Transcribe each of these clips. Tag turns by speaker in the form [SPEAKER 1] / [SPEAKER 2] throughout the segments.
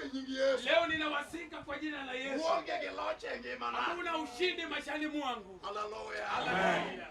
[SPEAKER 1] e nying Yesu.
[SPEAKER 2] Leo ninawasika kwa jina la Yesu.
[SPEAKER 1] Uonge gi loch e ngimana.
[SPEAKER 2] Hakuna ushindi maishani mwangu.
[SPEAKER 1] Haleluya.
[SPEAKER 2] Haleluya.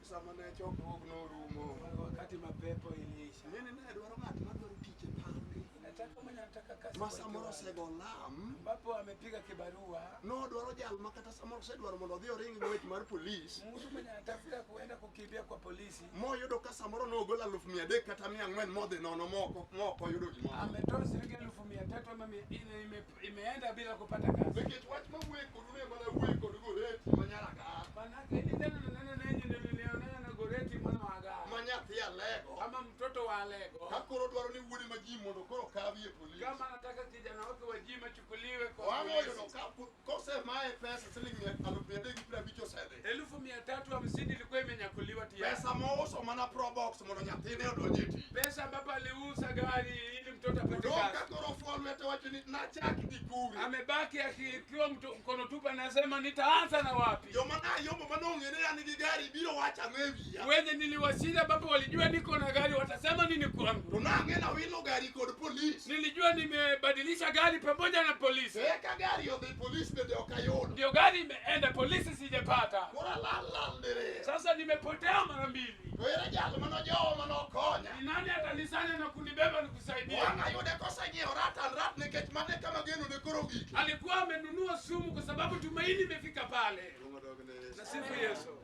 [SPEAKER 1] Sama ne chokruok norumo.
[SPEAKER 2] Wakati mapepo iliisha,
[SPEAKER 1] Nini ne dwaro ng'at madwaro tich e pawni.
[SPEAKER 2] nataka mwenye anataka kazi
[SPEAKER 1] Ma
[SPEAKER 2] kwa
[SPEAKER 1] samoro
[SPEAKER 2] kiwanda.
[SPEAKER 1] osego lam.
[SPEAKER 2] Ambapo amepiga kibarua,
[SPEAKER 1] Nodwaro jal ma kata samoro osedwaro mondo odhi oring ng'wech mar polis.
[SPEAKER 2] mtu mwenye anatafuta kuenda kukimbia kwa polisi
[SPEAKER 1] Moyudo ka samoro nogolo 300,000 kata 400 modhi nono moko moko oyudo gimoro.
[SPEAKER 2] ametoa shilingi 300,000 ama 400 imeenda bila kupata kazi.
[SPEAKER 1] Nikech wach mawuoye kodu ne mana wuoye kodu Goreti ma nyaraka.
[SPEAKER 2] Manake hili neno na neno nenye ndio nilionana na Goreti mwana wa Agara
[SPEAKER 1] Ma nyathi Alego.
[SPEAKER 2] kama mtoto wa Alego,
[SPEAKER 1] Ka koro dwaro ni wuode ma ji mondo koro kawi e polis.
[SPEAKER 2] kama anataka kijana wake wa Jim achukuliwe kwa
[SPEAKER 1] Wang'o
[SPEAKER 2] polisi.
[SPEAKER 1] yudo ka kosemaye pesa siling 350,000 osedhi.
[SPEAKER 2] 350,000 ilikuwa imenyakuliwa tayari.
[SPEAKER 1] Pesa mouso mana probox mondo nyathine odonj e tich.
[SPEAKER 2] Pesa ambapo aliuza gari ili mtoto apate
[SPEAKER 1] Odong' ka
[SPEAKER 2] kazi.
[SPEAKER 1] koro ofuo lwete wacho ni nachak gi kure.
[SPEAKER 2] Amebaki akiwa mkono tupu, anasema nitaanza na wapi?
[SPEAKER 1] Joma nayombo manong'e ni an gi gari biro wacho ang'o e wiya.
[SPEAKER 2] Wenye niliwashinda ambapo walijua niko na gari watasema nini
[SPEAKER 1] To
[SPEAKER 2] kwangu?
[SPEAKER 1] nang'e nawilo gari kod polis.
[SPEAKER 2] Nilijua nimebadilisha gari pamoja na polisi,
[SPEAKER 1] To eka gari odhi polis bende ok ayudo.
[SPEAKER 2] ndio gari imeenda, polisi sijapata.
[SPEAKER 1] Koro alal lal diriyo.
[SPEAKER 2] Sasa nimepotea mara mbili.
[SPEAKER 1] To ere jal manojowo manokonya.
[SPEAKER 2] Ni nani atanisanya na kunibeba nikusaidia?
[SPEAKER 1] Wang' ayude koseng'iewo rat and rat nikech mane kama geno ne koro gike.
[SPEAKER 2] Alikuwa amenunua sumu kwa sababu tumaini imefika pale.
[SPEAKER 1] Luongo dog ne Yesu.
[SPEAKER 2] Na sifu Yesu,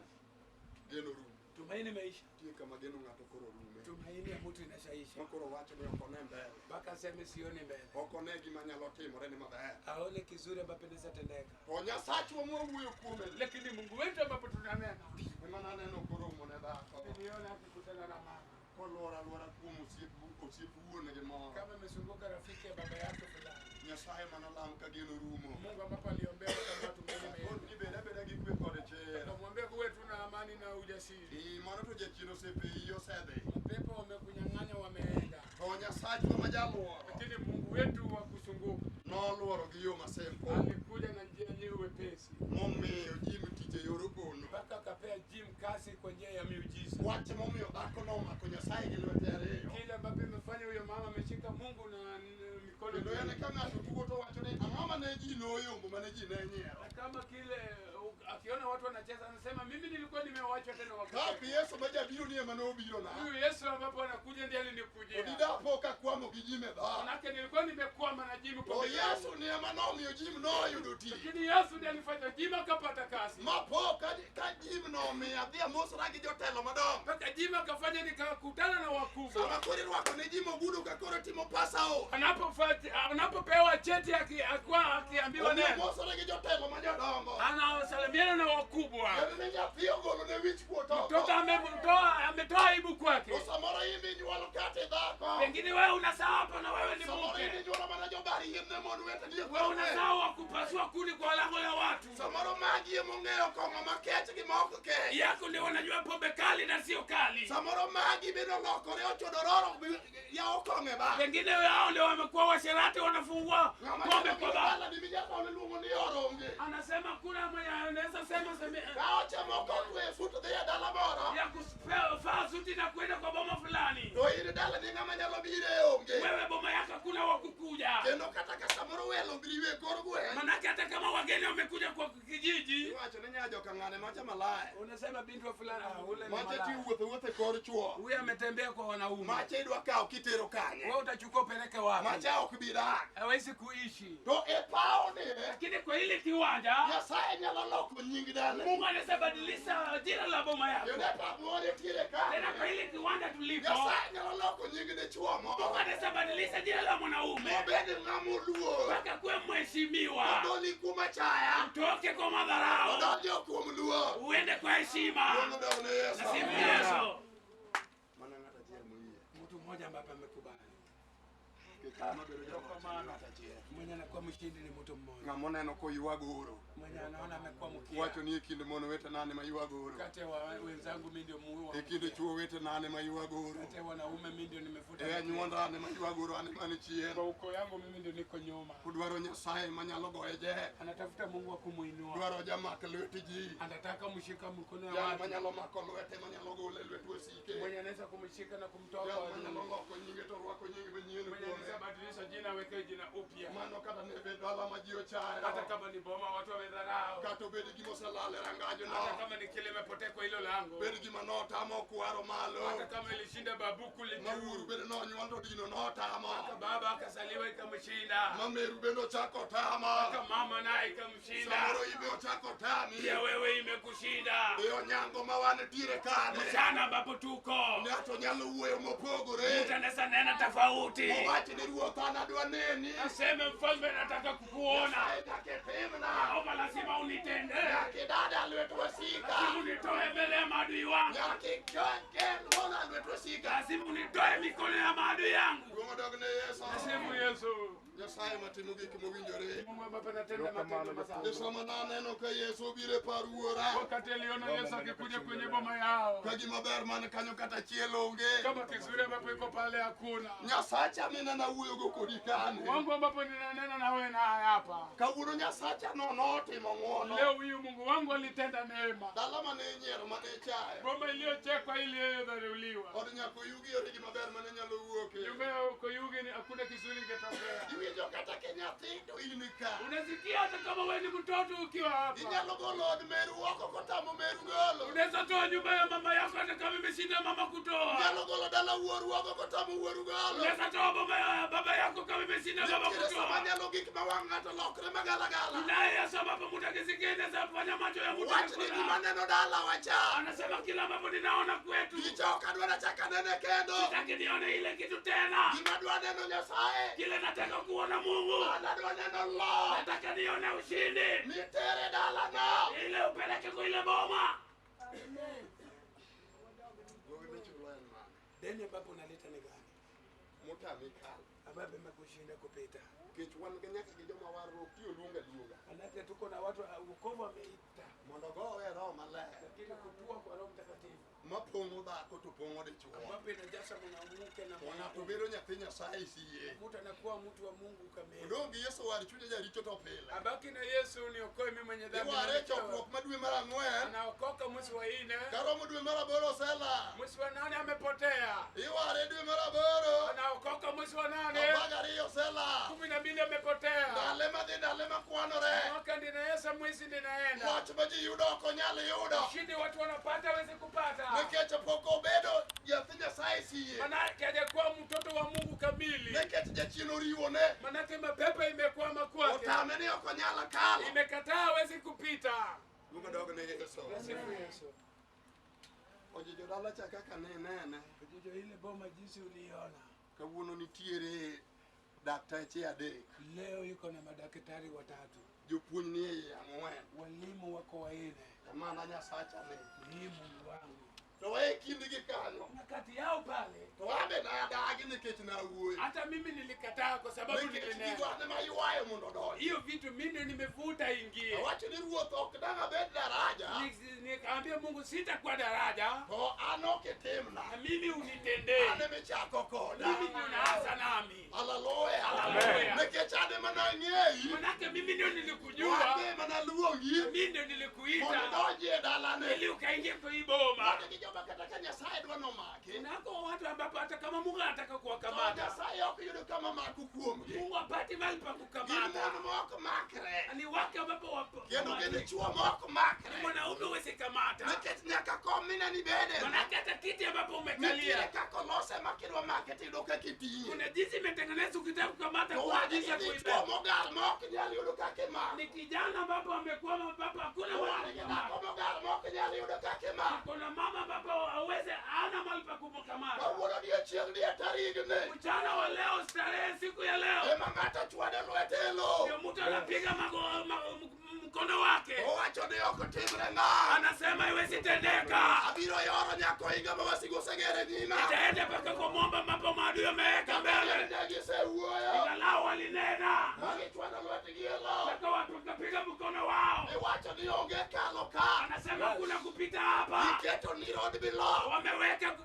[SPEAKER 1] Geno rumo.
[SPEAKER 2] tumaini imeisha,
[SPEAKER 1] Nitie kama geno ng'ato koro rume.
[SPEAKER 2] tumaini ya mtu inashaisha
[SPEAKER 1] Ma koro wacho ni ok one mbele.
[SPEAKER 2] mpaka aseme sioni mbele,
[SPEAKER 1] Ok one gima nyalo timore ni maber.
[SPEAKER 2] aone kizuri ambapo inaweza tendeka.
[SPEAKER 1] To Nyasachwa mwawuoyo kuome ni
[SPEAKER 2] Lakini Mungu wetu ambapo tunanena,
[SPEAKER 1] ema naneno koromo ne dhako.
[SPEAKER 2] niliona akikutana na mama
[SPEAKER 1] Kolworo alwora kuom osiep osiep wuon-gi moro.
[SPEAKER 2] kama amezunguka rafiki ya baba yake fulani,
[SPEAKER 1] Nyasaye manolam ka geno rumo.
[SPEAKER 2] Mungu ambapo aliombea kama tumaini
[SPEAKER 1] Koro
[SPEAKER 2] imeenda,
[SPEAKER 1] ni bed abeda gi kwe kod chir.
[SPEAKER 2] akamwambia kuwe tuna amani na ujasiri.
[SPEAKER 1] Ii, mano to jachien osepeyi osedhi.
[SPEAKER 2] Mapepo wamekunyang'anya, wameenda,
[SPEAKER 1] To Nyasachwa ma jaluoro
[SPEAKER 2] lakini Mungu wetu wa kuzunguka
[SPEAKER 1] noluoro gi yo ma simple
[SPEAKER 2] alikuja na njia nyingi wepesi
[SPEAKER 1] momiyo Jim tich e yor gono.
[SPEAKER 2] mpaka akapea Jim kazi kwa njia ya miujiza.
[SPEAKER 1] Wach momiyo dhako nomako Nyasaye gi lwete ariyo.
[SPEAKER 2] Kile ambapo imefanya huyo mama ameshika Mungu na mikono
[SPEAKER 1] Kendo en
[SPEAKER 2] miwili.
[SPEAKER 1] ka ng'ato tugo to wacho ni ang'o mane ji noyombo mane ji ne nyiero.
[SPEAKER 2] Na kama kile akiona watu wanacheza anasema mimi nilikuwa nimewachwa tena
[SPEAKER 1] Ka
[SPEAKER 2] wakati.
[SPEAKER 1] Yesu ma jabiro ni ema nobirona.
[SPEAKER 2] Huyu Yesu ambapo anakuja ndiye
[SPEAKER 1] To
[SPEAKER 2] alinikujia.
[SPEAKER 1] didapo kakwamo gi Jim e dhoot.
[SPEAKER 2] Manake nilikuwa nimekwama na Jim kwa
[SPEAKER 1] To
[SPEAKER 2] miguu.
[SPEAKER 1] Yesu ni ema nomiyo Jim noyudo tich.
[SPEAKER 2] Lakini Yesu ndiye alifanya Jim akapata kazi.
[SPEAKER 1] Mapo ka Jim nomiyo adhi amosra gi jotelo madongo.
[SPEAKER 2] Mpaka Jim akafanya nikakutana na wakubwa.
[SPEAKER 1] Sama koro irwako ne Jim ogudu ka koro timo pass out.
[SPEAKER 2] Anapopewa cheti akiwa akiambiwa
[SPEAKER 1] Omiyo
[SPEAKER 2] neno,
[SPEAKER 1] mosore gi jotelo ma jodongo.
[SPEAKER 2] anasalimiana na wakubwa.
[SPEAKER 1] Kendo ne nyathi ogolo ne wich kuot
[SPEAKER 2] Mtoto
[SPEAKER 1] oko.
[SPEAKER 2] ametoa aibu kwake.
[SPEAKER 1] To samoro in be inyuolo kata dhako.
[SPEAKER 2] Pengine wewe unasaa hapa na wewe ni
[SPEAKER 1] Samoro in
[SPEAKER 2] mke.
[SPEAKER 1] inyuolo mana jobar yien ne mon weteni e
[SPEAKER 2] Wewe
[SPEAKER 1] kor gweng'.
[SPEAKER 2] unasaa wa kupasua kuni kwa lango la watu.
[SPEAKER 1] Samoro magi emong'eyo kong'o makech gi ma ok kech.
[SPEAKER 2] Yako ndio wanajua pombe kali na sio kali.
[SPEAKER 1] Samoro magi bende olokore ochodororo yawo kong'o e bar.
[SPEAKER 2] Pengine wao ndio wamekuwa washerati wanafungua
[SPEAKER 1] Ng'ama
[SPEAKER 2] pombe
[SPEAKER 1] nyalo
[SPEAKER 2] kwa
[SPEAKER 1] biro
[SPEAKER 2] baa.
[SPEAKER 1] dala ni minyalo iluongo ni oronge.
[SPEAKER 2] Anasema kuna mwenye anaweza sema
[SPEAKER 1] Ka ochamo kotwe sut dhi e dala moro.
[SPEAKER 2] ya kuvaa suti na kwenda kwa boma fulani.
[SPEAKER 1] To in dala ni ng'ama nyalo biro e onge.
[SPEAKER 2] Wewe boma yako hakuna wa kukuja.
[SPEAKER 1] Kendo kata ka samoro welo biro e kor gweng'.
[SPEAKER 2] Manake hata kama wageni wamekuja kwa kijiji,
[SPEAKER 1] Iwacho ni nya joka ng'ane macha malaya.
[SPEAKER 2] unasema binti wa fulani, ah, ule ni
[SPEAKER 1] Macha ti
[SPEAKER 2] malaya.
[SPEAKER 1] wuotho wuotho e kor chuo.
[SPEAKER 2] Huyu ametembea kwa wanaume.
[SPEAKER 1] Macha idwa kawo kitero kanye.
[SPEAKER 2] Wewe utachukua upeleke wapi?
[SPEAKER 1] Macha ok bi dak.
[SPEAKER 2] Hawezi kuishi.
[SPEAKER 1] To e pawni
[SPEAKER 2] Lakini kwa hili kiwanja
[SPEAKER 1] Nyasaye nyalo loko nying dala.
[SPEAKER 2] Mungu anaweza badilisha jina la boma yako.
[SPEAKER 1] Kendo e pap moro nitiere
[SPEAKER 2] Tena kwa
[SPEAKER 1] ka.
[SPEAKER 2] hili kiwanja tulipo,
[SPEAKER 1] Nyasaye nyalo loko nying dichuo
[SPEAKER 2] Mungu
[SPEAKER 1] moro.
[SPEAKER 2] anaweza badilisha jina la mwanaume
[SPEAKER 1] Mobed ng'ama oluor.
[SPEAKER 2] mpaka kuwe mheshimiwa,
[SPEAKER 1] Odoli kuom achaya.
[SPEAKER 2] utoke kwa madharau
[SPEAKER 1] Odonjo kuom luor.
[SPEAKER 2] uende kwa heshima.
[SPEAKER 1] Luong odong ne Yesu.
[SPEAKER 2] Na sifu Yesu.
[SPEAKER 1] Mana ng'at achiel moyie.
[SPEAKER 2] Mtu mmoja ambaye amekubali,
[SPEAKER 1] Nikech ng'ama bedo jaloch en ng'at achiel.
[SPEAKER 2] mwenye anakuwa mshindi ni mtu mmoja,
[SPEAKER 1] Ng'ama oneno koywago oro.
[SPEAKER 2] mwenye anaona amekuwa mkia.
[SPEAKER 1] Wacho ni e kind mon wetena an ema ywago oro.
[SPEAKER 2] Kati ya wenzangu mimi ndio muue wa
[SPEAKER 1] E kind
[SPEAKER 2] mkia.
[SPEAKER 1] chuo wetena an ema ywago oro.
[SPEAKER 2] Kati ya wanaume mimi ndio nimefuta
[SPEAKER 1] E
[SPEAKER 2] mkia.
[SPEAKER 1] anyuonda an ema ywago oro, an ema ni chien.
[SPEAKER 2] Kwa ukoo yangu mimi ndio niko nyuma.
[SPEAKER 1] Odwaro Nyasaye manyalo goye jela.
[SPEAKER 2] Anatafuta Mungu wa kumuinua,
[SPEAKER 1] Dwaro jamak lwet ji.
[SPEAKER 2] anataka mshika mkono ya
[SPEAKER 1] Jal
[SPEAKER 2] watu,
[SPEAKER 1] manyalo mako lwete manyalo gole lwet wasike.
[SPEAKER 2] mwenye anaweza kumshika na kumtoa
[SPEAKER 1] Jal
[SPEAKER 2] kwa
[SPEAKER 1] manyalo
[SPEAKER 2] adui,
[SPEAKER 1] loko nyinge to rwako nying manyien
[SPEAKER 2] mwenye
[SPEAKER 1] kuome.
[SPEAKER 2] anaweza badilisha Ameweka jina upya.
[SPEAKER 1] Mano kata ne bed dala ma ji
[SPEAKER 2] Hata
[SPEAKER 1] ochayo.
[SPEAKER 2] kama ni boma watu wamedharau,
[SPEAKER 1] Kata obed gima oselal e rangajno.
[SPEAKER 2] hata kama ni kile imepotea kwa hilo lango,
[SPEAKER 1] Bed gima notamo okwaro
[SPEAKER 2] hata
[SPEAKER 1] malo.
[SPEAKER 2] kama ilishinda babu kule
[SPEAKER 1] Ma
[SPEAKER 2] juu,
[SPEAKER 1] wuoru bende nonyuol to dino notamo.
[SPEAKER 2] hata baba akazaliwa ikamshinda,
[SPEAKER 1] Ma meru bende ochako tamo.
[SPEAKER 2] hata mama naye ikamshinda,
[SPEAKER 1] Samoro ibe ochako tami.
[SPEAKER 2] pia wewe imekushinda.
[SPEAKER 1] E onyango ma wantiere kane.
[SPEAKER 2] Mchana ambapo tuko
[SPEAKER 1] Ng'ato nyalo wuoyo mopogore.
[SPEAKER 2] mtu anaweza nena tofauti,
[SPEAKER 1] Owach ni ruoth an adwa neni.
[SPEAKER 2] aseme mfalme, nataka kukuona,
[SPEAKER 1] Nyasaye nyaka itimna.
[SPEAKER 2] omba lazima unitende,
[SPEAKER 1] Nyaka idada lwet wasika.
[SPEAKER 2] lazima unitoe mbele ya maadui wangu,
[SPEAKER 1] Nyaka ikel mola lwet wasika.
[SPEAKER 2] lazima unitoe mikono ya maadui yangu.
[SPEAKER 1] Duong' odog ne Yesu.
[SPEAKER 2] Sifu Yesu.
[SPEAKER 1] Nyasaye matimo gik mowinjore.
[SPEAKER 2] Mungu ambaye anatenda matendo
[SPEAKER 1] E
[SPEAKER 2] mazuri.
[SPEAKER 1] sama naneno ka Yesu obiro e par wuora.
[SPEAKER 2] Wakati aliona Yesu akikuja kwenye boma yao,
[SPEAKER 1] Ka gima ber man kanyo kata achiel onge.
[SPEAKER 2] kama kizuri ambapo iko pale hakuna.
[SPEAKER 1] Nyasacha minena wuoyogo kodi kane.
[SPEAKER 2] Wangu ambapo ninanena nawe naye hapa
[SPEAKER 1] Kawuono Nyasacha no notimo ng'wono.
[SPEAKER 2] leo, huyu Mungu wangu alitenda neema.
[SPEAKER 1] Dala mane inyiero mane ichayo.
[SPEAKER 2] Boma iliyochekwa iliyodharauliwa,
[SPEAKER 1] Od nyakoyugi yore gima ber mane nyalo wuoke.
[SPEAKER 2] nyumba ya Koyugi ni hakuna kizuri ingetokea.
[SPEAKER 1] Iwinjo kata ka nyathi to in ka.
[SPEAKER 2] Unasikia, hata kama wewe ni mtoto ukiwa hapa
[SPEAKER 1] Inyalo golo od meru oko kotamo meru golo.
[SPEAKER 2] unaweza toa nyumba ya mama yako hata kama imeshinda mama kutoa.
[SPEAKER 1] Inyalo golo dala wuoru oko kotamo wuoru golo.
[SPEAKER 2] Unaweza toa boma ya baba yako kama imeshinda baba
[SPEAKER 1] Nitiere sama
[SPEAKER 2] kutoa.
[SPEAKER 1] nyalo gik ma wang' ng'ato lokre magalagala.
[SPEAKER 2] Naye Yesu ambapo mtu akisikia inaweza fanya macho ya mtu
[SPEAKER 1] Wach ni gima
[SPEAKER 2] yakula.
[SPEAKER 1] neno dalawa cha.
[SPEAKER 2] Anasema kila ambapo ninaona kwetu,
[SPEAKER 1] Gicha ok adwa nachak anene kendo.
[SPEAKER 2] sitaki nione ile kitu tena.
[SPEAKER 1] Gima adwa neno Nyasaye.
[SPEAKER 2] Kile nataka kuona Mungu,
[SPEAKER 1] An adwa neno loch.
[SPEAKER 2] nataka nione ushindi,
[SPEAKER 1] Mitere dalano.
[SPEAKER 2] ile upeleke kwa ile boma.
[SPEAKER 1] Gowi michulo en mane?
[SPEAKER 2] Deni ambapo unaleta ni gani?
[SPEAKER 1] Motami kalo.
[SPEAKER 2] Ambapo imekushinda kupita.
[SPEAKER 1] Nikech wan gi nyaka gi joma warruok ti oluong aluonga.
[SPEAKER 2] Manake tuko na watu wokovu wameita,
[SPEAKER 1] Mondo gowe e Roho Maler.
[SPEAKER 2] lakini kutua kwa Roho Mtakatifu
[SPEAKER 1] Mapong'o dhako to pong'o dichuo.
[SPEAKER 2] ambapo inajaza mwanamke na
[SPEAKER 1] To ng'ato
[SPEAKER 2] mwanaume.
[SPEAKER 1] bedo nyathi Nyasaye sie.
[SPEAKER 2] Mtu anakuwa mtu wa Mungu kamili.
[SPEAKER 1] Odong' gi Yesu war chunya jaricho to pile.
[SPEAKER 2] Abaki na Yesu niokoe mimi mwenye dhambi.
[SPEAKER 1] Iware e chokruok ma dwe mar ang'wen.
[SPEAKER 2] Anaokoka mwezi wa nne,
[SPEAKER 1] Karomo dwe mar aboro osela.
[SPEAKER 2] mwezi wa nane amepotea.
[SPEAKER 1] Iware dwe mar aboro.
[SPEAKER 2] Anaokoka mwezi wa nane,
[SPEAKER 1] 12 osela.
[SPEAKER 2] 12 amepotea.
[SPEAKER 1] Ndale madhi ndale makwanore.
[SPEAKER 2] Mwaka ndinaesa, mwezi ndinaenda.
[SPEAKER 1] Loch ma ji yudo ok onyal yudo.
[SPEAKER 2] Ushindi watu wanapata hawezi kupata,
[SPEAKER 1] Nikech pok obedo nyathi Nyasaye sie.
[SPEAKER 2] manake hajakuwa mtoto wa Mungu kamili,
[SPEAKER 1] Nikech jachien oriwone.
[SPEAKER 2] manake mapepo imekwama kwake,
[SPEAKER 1] Otame ni ok onyal kalo.
[SPEAKER 2] imekataa hawezi kupita.
[SPEAKER 1] Luong dog ne Yesu.
[SPEAKER 2] Sifu Yesu.
[SPEAKER 1] Ojijo dala cha kaka ne nene.
[SPEAKER 2] Ojijo, ile boma jinsi uliona
[SPEAKER 1] Kawuono nitiere dakteche adek.
[SPEAKER 2] leo, yuko na madaktari watatu,
[SPEAKER 1] Jopuonj ni e iye ang'wen.
[SPEAKER 2] walimu wako wanne.
[SPEAKER 1] To mana Nyasacha ni.
[SPEAKER 2] Ni Mungu wangu
[SPEAKER 1] To e kindgi kanyo.
[SPEAKER 2] na kati yao pale,
[SPEAKER 1] To abe nadagi nikech nawuoyo.
[SPEAKER 2] hata mimi nilikataa kwa sababu
[SPEAKER 1] Nikech
[SPEAKER 2] nilinena
[SPEAKER 1] gigo an ema ywayo mondo odonji.
[SPEAKER 2] hiyo vitu mimi ndio nimevuta ingie.
[SPEAKER 1] Awacho ni ruoth ok dang' abed daraja.
[SPEAKER 2] Nikaambia Mungu sitakuwa daraja
[SPEAKER 1] To an ok itimna.
[SPEAKER 2] na mimi unitendee,
[SPEAKER 1] An emichako koda.
[SPEAKER 2] mimi ndio naanza nami,
[SPEAKER 1] Haleluya.
[SPEAKER 2] Haleluya.
[SPEAKER 1] Nikech an ema nang'eyi.
[SPEAKER 2] manake mimi ndio nilikujua,
[SPEAKER 1] An ema naluongi.
[SPEAKER 2] mimi ndio
[SPEAKER 1] Mondo
[SPEAKER 2] nilikuita
[SPEAKER 1] idonji e dalane.
[SPEAKER 2] ili ukaingie kwa hii boma.
[SPEAKER 1] Mondo gi joma kata ka Nyasaye dwa nomaki.
[SPEAKER 2] Nako watu ambapo hata kama Mungu anataka
[SPEAKER 1] To
[SPEAKER 2] kuwakamata,
[SPEAKER 1] Nyasaye ok yudo kama mako kuomgi.
[SPEAKER 2] Mungu hapati mahali pa
[SPEAKER 1] Gin
[SPEAKER 2] kukamata.
[SPEAKER 1] mon ma ok makre.
[SPEAKER 2] Ni wake ambapo wapo
[SPEAKER 1] Kendo gin chwo ma ok makre.
[SPEAKER 2] mwanaume huwezi kamata,
[SPEAKER 1] Nikech nyaka kom mineni bede.
[SPEAKER 2] manake hata kiti ambapo
[SPEAKER 1] Nitiere
[SPEAKER 2] umekalia
[SPEAKER 1] kaka olose ma kidwa make tiyudo kaka iting'e.
[SPEAKER 2] kuna jinsi imetengenezwa, ukitaka kukamata
[SPEAKER 1] To
[SPEAKER 2] kuna
[SPEAKER 1] wan
[SPEAKER 2] jinsi ya
[SPEAKER 1] gi dichwo
[SPEAKER 2] kuibeba.
[SPEAKER 1] mogar ma ok nyal yudo kaka imako.
[SPEAKER 2] Ni kijana ambapo amekwama, ambapo hakuna
[SPEAKER 1] To wan
[SPEAKER 2] mahali
[SPEAKER 1] gi
[SPEAKER 2] pa
[SPEAKER 1] dhako
[SPEAKER 2] kukamata.
[SPEAKER 1] mogar ma ok nyal yudo kaka imako.
[SPEAKER 2] Kuna mama ambapo hawezi, hana mahali pa kumkamata.
[SPEAKER 1] Kawuono odiechieng' ni e tarigni.
[SPEAKER 2] Mchana wa leo, starehe siku ya leo,
[SPEAKER 1] Ema ng'ato chwado lwete e lowo.
[SPEAKER 2] ndio mtu anapiga mkono wake,
[SPEAKER 1] Owacho ni ok timre ng'at.
[SPEAKER 2] anasema haiwezi tendeka.
[SPEAKER 1] Abiro yoro nyako higa ma wasigu osegero e nyima.
[SPEAKER 2] Nitaenda mpaka kwa mwamba ambapo maadui wameweka mbele.
[SPEAKER 1] Ne gisewuoyo.
[SPEAKER 2] Ingalau walinena
[SPEAKER 1] Ma gichwado lwetgi e lowo.
[SPEAKER 2] mpaka watu wakapiga mkono wao,
[SPEAKER 1] Iwacho ni onge kalo ka.
[SPEAKER 2] anasema kuna kupita hapa,
[SPEAKER 1] Iketo ni road below.
[SPEAKER 2] wameweka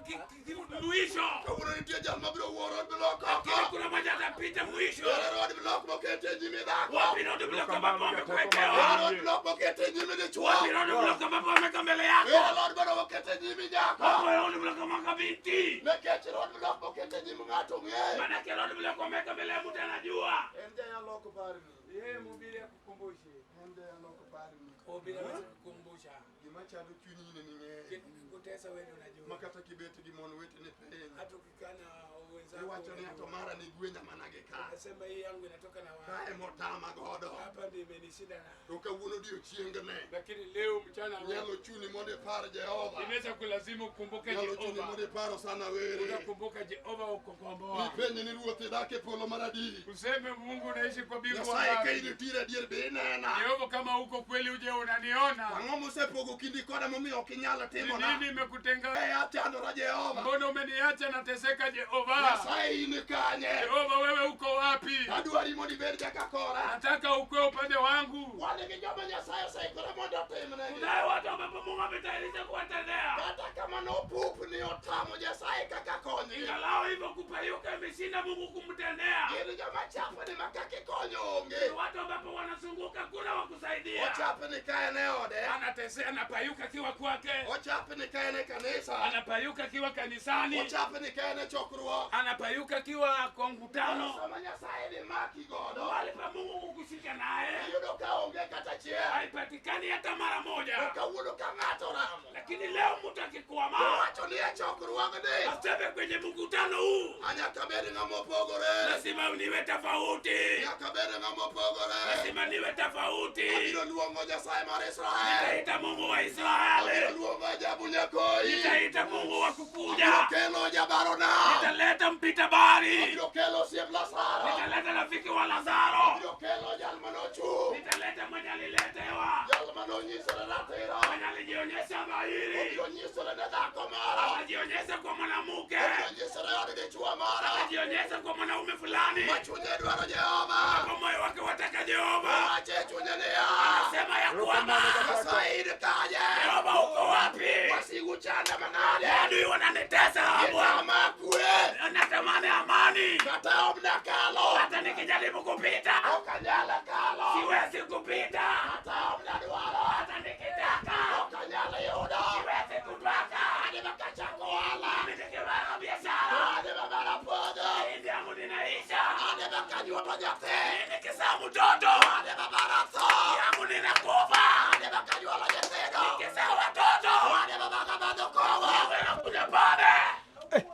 [SPEAKER 2] mwisho,
[SPEAKER 1] Kawuono nitie jal mabiro wuo road below
[SPEAKER 2] lakini
[SPEAKER 1] koko.
[SPEAKER 2] kuna mmoja atapita Utapita mwisho.
[SPEAKER 1] Ere road block mokete nyimi dhako?
[SPEAKER 2] Wapi road block ambapo
[SPEAKER 1] Ere
[SPEAKER 2] wamekuwekewa?
[SPEAKER 1] road block mokete nyimi dichuo?
[SPEAKER 2] Wapi road block ambapo wameweka mbele yako?
[SPEAKER 1] Ere road block mokete nyimi nyako?
[SPEAKER 2] Wapi road block ameweka binti?
[SPEAKER 1] Nikech road block mokete nyim ng'ato ng'eyo.
[SPEAKER 2] Manake road block wameweka mbele ya mtu anajua.
[SPEAKER 1] En jayalo ok parni.
[SPEAKER 2] Yeye mhubiri akukumbushe.
[SPEAKER 1] En jayalo ok parni.
[SPEAKER 2] Mhubiri hawezi kukumbusha.
[SPEAKER 1] Gima chando chunyi in ema ing'eyo.
[SPEAKER 2] Kutesa wewe ndio unajua.
[SPEAKER 1] Ma kata kibet gi mon weteni piny.
[SPEAKER 2] Hata ukikaa na wenzako
[SPEAKER 1] Iwacho ni ato
[SPEAKER 2] unajua.
[SPEAKER 1] mara ni gwenya mana gi ka.
[SPEAKER 2] Unasema hii yangu inatoka na wapi?
[SPEAKER 1] Kae motama godo.
[SPEAKER 2] Hapa ndio imenishinda na.
[SPEAKER 1] To kawuono odiochieng'ne.
[SPEAKER 2] Lakini leo mchana huu
[SPEAKER 1] Nyalo chuni mondo ipar Jehova.
[SPEAKER 2] inaweza kulazimu ukumbuke
[SPEAKER 1] Nyalo chuni
[SPEAKER 2] Jehova.
[SPEAKER 1] mondo ipar Hosana Were.
[SPEAKER 2] Utakumbuka Jehova ukukomboa.
[SPEAKER 1] Nipenje ni Ruoth idak e polo mar adier.
[SPEAKER 2] Useme Mungu unaishi kwa mbingu
[SPEAKER 1] Nyasaye ka
[SPEAKER 2] wangapi?
[SPEAKER 1] in itire adier be inena.
[SPEAKER 2] Jehova kama uko kweli uje unaniona.
[SPEAKER 1] Ang'o mosepogo kindi koda momiyo ok inyal
[SPEAKER 2] Ni
[SPEAKER 1] timona?
[SPEAKER 2] nini imekutenga?
[SPEAKER 1] E achandora Jehova.
[SPEAKER 2] Mbona umeniacha nateseka Jehova?
[SPEAKER 1] Nyasaye in kanye?
[SPEAKER 2] Jehova wewe uko wapi?
[SPEAKER 1] Adwari mondo ibed kaka kora.
[SPEAKER 2] Nataka ukue upande wangu.
[SPEAKER 1] Wan gi joma Nyasaye oseikore mondo otimnegi.
[SPEAKER 2] Kunayo watu ambapo Mungu ametayarisha kuwatendea.
[SPEAKER 1] Kata kamano opupni otamo Nyasaye kaka konygi.
[SPEAKER 2] Ingalao hivyo kupayuka imeshinda Mungu kumtendea.
[SPEAKER 1] Gin joma chapni ma kaka ikonyo onge.
[SPEAKER 2] Ni watu ambapo wanazunguka kuna wa kusaidia.
[SPEAKER 1] Ochapni ka en e ode.
[SPEAKER 2] Anatesea, anapayuka akiwa kwake,
[SPEAKER 1] Ochapni ka en e kanisa.
[SPEAKER 2] anapayuka akiwa kanisani,
[SPEAKER 1] Ochapni ka en e chokruok.
[SPEAKER 2] anapayuka akiwa kwa mkutano.
[SPEAKER 1] Sama Nyasaye dhi maki godo.
[SPEAKER 2] Mahali pa Mungu kukushika naye
[SPEAKER 1] Iyudo ka onge kata achiel.
[SPEAKER 2] haipatikani hata mara
[SPEAKER 1] To
[SPEAKER 2] moja.
[SPEAKER 1] kawuono ka ng'ato oramo.
[SPEAKER 2] Lakini leo mtu akikwama
[SPEAKER 1] Owacho ni e chokruogni.
[SPEAKER 2] aseme kwenye mkutano huu
[SPEAKER 1] Anyaka bed ng'ama opogore.
[SPEAKER 2] lazima niwe tofauti,
[SPEAKER 1] Nyaka bed ng'ama opogore.
[SPEAKER 2] lazima niwe tofauti.
[SPEAKER 1] Abiro luongo Nyasaye mar Israel.
[SPEAKER 2] Nitaita Mungu wa
[SPEAKER 1] Abiro
[SPEAKER 2] Israeli,
[SPEAKER 1] luongo Ajabu Nyakoyi.
[SPEAKER 2] nitaita Mungu wa
[SPEAKER 1] Abiro
[SPEAKER 2] kukuja,
[SPEAKER 1] kelo Jabarona.
[SPEAKER 2] nitaleta mpita bahari,
[SPEAKER 1] Abiro kelo osiep Lazaro.
[SPEAKER 2] nitaleta rafiki wa Lazaro,
[SPEAKER 1] Abiro kelo jal manochung'.
[SPEAKER 2] nitaleta mwenye aliletewa,
[SPEAKER 1] Jal manonyisore ratiro.
[SPEAKER 2] mwenye alijionyesha dhahiri,
[SPEAKER 1] Obiro nyisore ne dhako moro.
[SPEAKER 2] akajionyesha kwa mwanamke,
[SPEAKER 1] Obiro nyisore e od dichuo moro.
[SPEAKER 2] akajionyesha kwa mwanaume fulani,
[SPEAKER 1] Ma chunye dwaro Jehova.
[SPEAKER 2] kwa moyo wake wataka Jehova.
[SPEAKER 1] Owacho e chunye niya.
[SPEAKER 2] Anasema ya kwamba
[SPEAKER 1] Nyasaye in kanye?
[SPEAKER 2] Jehova uko wapi?
[SPEAKER 1] Wasigu chanda manade.
[SPEAKER 2] Adui wananitesa Bwana,
[SPEAKER 1] Gitama kwe.
[SPEAKER 2] natamani amani,
[SPEAKER 1] Kata omna kalo.
[SPEAKER 2] hata nikijaribu kupita
[SPEAKER 1] Ok anyal kalo.
[SPEAKER 2] siwezi kupita,
[SPEAKER 1] Kata omna dwaro.
[SPEAKER 2] hata nikitaka
[SPEAKER 1] Ok anyal yudo.
[SPEAKER 2] siwezi kupata.
[SPEAKER 1] Ade makachako ohala.
[SPEAKER 2] Mimi nikifanya biashara
[SPEAKER 1] Ade mabara puodho.
[SPEAKER 2] mahindi yangu ninaisha,
[SPEAKER 1] Ade makanyuolo nyathi.
[SPEAKER 2] mimi nikizaa mtoto
[SPEAKER 1] Ade mabara tho.
[SPEAKER 2] yangu ninakufa,
[SPEAKER 1] Ade makanyuolo nyithindo.
[SPEAKER 2] nikizaa watoto
[SPEAKER 1] Ade mabaka madho kong'o.
[SPEAKER 2] yangu inakunywa pombe.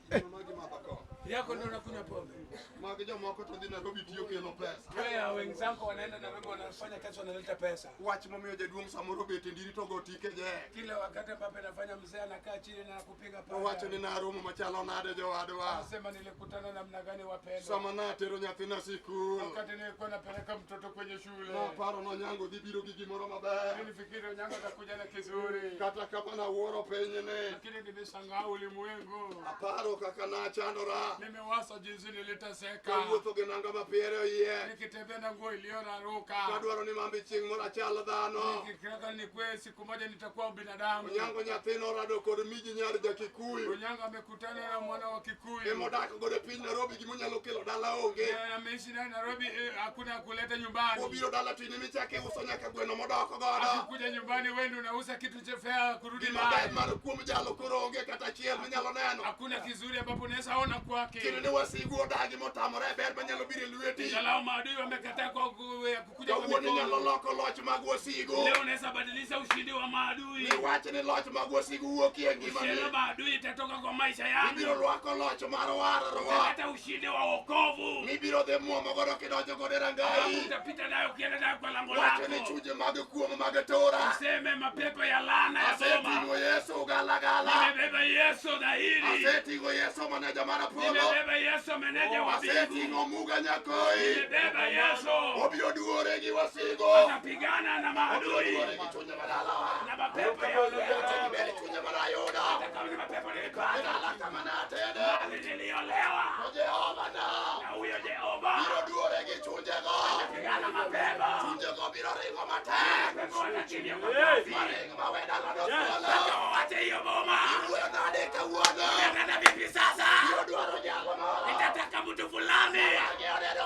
[SPEAKER 1] Magi madho kong'o.
[SPEAKER 2] Yako ndio unakunywa pombe.
[SPEAKER 1] Magi jomoko to dhi Nairobi tiyo kelo pesa.
[SPEAKER 2] Wewe wenzako wanaenda Nairobi wanafanya kazi wanaleta pesa.
[SPEAKER 1] Wach momiyo jaduong' samoro bet e ndiri to go tike je.
[SPEAKER 2] Kila wakati ambapo inafanya mzee anakaa chini na kupiga
[SPEAKER 1] Owacho ni
[SPEAKER 2] panga.
[SPEAKER 1] naromo machalo nade jowadwa.
[SPEAKER 2] Anasema nilikutana namna gani wapendwa.
[SPEAKER 1] Sama natero nyathina sikul.
[SPEAKER 2] Wakati nilikuwa napeleka mtoto kwenye shule.
[SPEAKER 1] Naparo nonyango dhi biro gi gimoro maber.
[SPEAKER 2] Nilifikiri Onyango atakuja na kizuri.
[SPEAKER 1] Kata kama nawuoro pinyni.
[SPEAKER 2] Lakini nimeshangaa ulimwengu.
[SPEAKER 1] Aparo kaka nachandora.
[SPEAKER 2] Nimewasa jinsi niliteseka.
[SPEAKER 1] Kawuotho gi nanga ma piere oyie.
[SPEAKER 2] Nikitembea na nguo iliyoraruka.
[SPEAKER 1] Kadwaro ni mambi chieng' moro achal dhano.
[SPEAKER 2] Nikitaka nikwe siku moja nitakuwa binadamu.
[SPEAKER 1] Onyango nyathino orado kod miji nyar jakikuyu.
[SPEAKER 2] Onyango amekutana na mwana wa Kikuyu.
[SPEAKER 1] Emodak godo e piny Nairobi gimonyalo kelo dala onge.
[SPEAKER 2] Ameishi naye Nairobi, hakuna kuleta nyumbani.
[SPEAKER 1] Obiro dala to in emichako iuso nyaka gweno modok godo.
[SPEAKER 2] Akikuja nyumbani wewe ndio unauza kitu cha fea kurudi
[SPEAKER 1] Gima ber
[SPEAKER 2] naye.
[SPEAKER 1] mar kuom jalo koro onge kata achiel minyalo neno.
[SPEAKER 2] Hakuna kizuri ambapo unaweza ona kwake.
[SPEAKER 1] Kendo ni wasigu odagi motamore ber manyalo biro e lweti.
[SPEAKER 2] Ingalau maadui wamekataa kwa kukuja kwa
[SPEAKER 1] Kawuono inyalo
[SPEAKER 2] mikono.
[SPEAKER 1] loko loch mag wasigu.
[SPEAKER 2] Leo unaweza badilisha ushindi wa maadui.
[SPEAKER 1] Niwach ni loch mag wasigu wuokie e ngimani.
[SPEAKER 2] Ushindi wa maadui itatoka kwa maisha
[SPEAKER 1] Ibiro
[SPEAKER 2] yangu.
[SPEAKER 1] rwako loch mar warruok.
[SPEAKER 2] Hata ushindi wa wokovu.
[SPEAKER 1] Mibiro dhi muomo godo kidonjo godo e rangayi.
[SPEAKER 2] Utapita nayo ukienda nayo kwa lango
[SPEAKER 1] Wacho ni
[SPEAKER 2] lako.
[SPEAKER 1] chunje mag kuom mag tora.
[SPEAKER 2] Useme mapepo ya laana ya boma.
[SPEAKER 1] Aseting'o Yesu galagala.
[SPEAKER 2] Nimebeba Yesu dhahiri.
[SPEAKER 1] Aseting'o Yesu maneja mar polo.
[SPEAKER 2] Nimebeba Yesu meneja wa mbingu.
[SPEAKER 1] Aseting'o Muga Nyakoi.
[SPEAKER 2] Nimebeba Yesu.
[SPEAKER 1] Obiro duore gi wasigu.
[SPEAKER 2] Atapigana na
[SPEAKER 1] Obiro
[SPEAKER 2] maadui
[SPEAKER 1] duore gi chunje madalawa.
[SPEAKER 2] na mapepo ya
[SPEAKER 1] Kata gibed chunje manayudo.
[SPEAKER 2] Hata kama ni mapepo
[SPEAKER 1] E
[SPEAKER 2] nilipata,
[SPEAKER 1] dala kama natede.
[SPEAKER 2] bali niliolewa
[SPEAKER 1] To Jehova na
[SPEAKER 2] na huyo Jehova.
[SPEAKER 1] biro duore gi chunjego.
[SPEAKER 2] Pigana mapepo,
[SPEAKER 1] Chunjego biro ringo matek.
[SPEAKER 2] mapepo watakimbia kwa kasi.
[SPEAKER 1] Maring mawe dalano thuolo.
[SPEAKER 2] Mpaka wawache hiyo boma.
[SPEAKER 1] Iwuoyo nade kawuono?
[SPEAKER 2] Nang'ana vipi sasa?
[SPEAKER 1] Biro dwaro jalo moro.
[SPEAKER 2] Nitataka mtu fulani.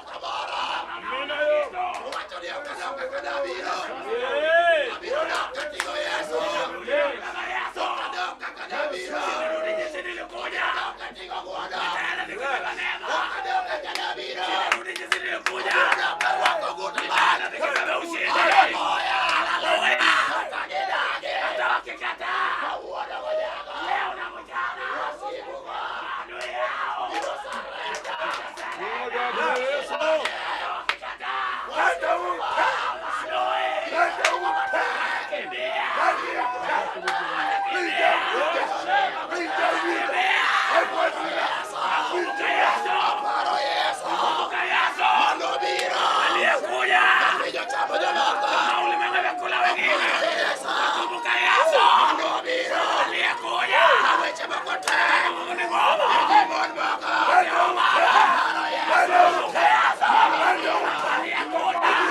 [SPEAKER 1] dok kamoro. Owacho ni ok adok kaka nabiro. Abiro dok kating'o Yesu. Ok adok kaka nabiro. Adok kating'o ng'wono. Ok adok kaka nabiro. Abiro dok karwako ogut loch. Haleluya. Kata gidagi. Kawuono godhiambo. Wasigu go. Biro surrender. Aparo Yesu. Manobiro. Kawinjo chamo jomoko. Aparo Yesu. Manobiro. Ka weche moko tek. Gi mon moko. Aparo Yesu.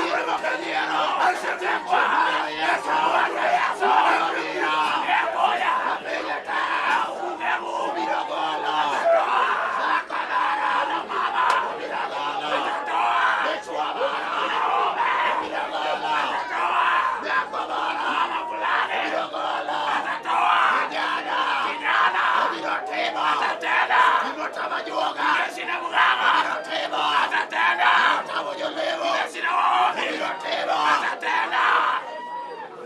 [SPEAKER 1] Nyiero moko nyiero. Aparo Yesu. Manobiro. Apenjo tek. Obiro golo. Dhako moro. Obiro golo. Dichwo moro. Obiro golo. Nyako moro. Obiro golo. Kijana. Obiro timo. Gimotamo ajuoga. Obiro timo. Gimotamo jolemo. Obiro timo.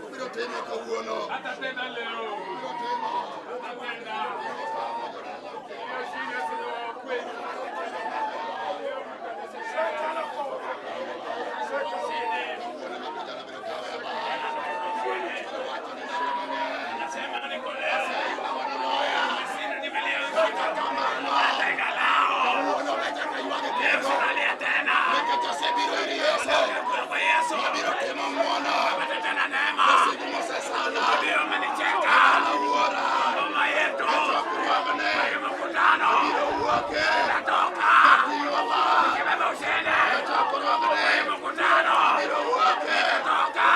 [SPEAKER 1] Obiro timo kawuono.
[SPEAKER 2] Atatenda leo.
[SPEAKER 1] Obiro timo.
[SPEAKER 2] Atatenda. Tunashinda sisi wa kweli.
[SPEAKER 1] Kawuono mabujana biro kawe abal. Owacho ni ndalo mang'eny.
[SPEAKER 2] Nasema niko leo.
[SPEAKER 1] Aseywago noloya.
[SPEAKER 2] Sina nimelia.
[SPEAKER 1] Kata kamano. Kawuono ok achak aywage kendo.
[SPEAKER 2] Sinalia tena.
[SPEAKER 1] Nikech asebiro ir Yesu.
[SPEAKER 2] Kwa Yesu.
[SPEAKER 1] Mabiro timo ng'wono.
[SPEAKER 2] Pata tena neema.
[SPEAKER 1] Wasigu mosesanda.
[SPEAKER 2] Ndio amenicheka.
[SPEAKER 1] Dala wuora.
[SPEAKER 2] Mama yetu.
[SPEAKER 1] E chokruogne.
[SPEAKER 2] Mkutano.
[SPEAKER 1] Abiro wuoke.
[SPEAKER 2] Natoka.
[SPEAKER 1] Kating'o loch.
[SPEAKER 2] Kibeba ushindi.
[SPEAKER 1] E chokruogne.
[SPEAKER 2] Mkutano.
[SPEAKER 1] Abiro wuoke.
[SPEAKER 2] Natoka.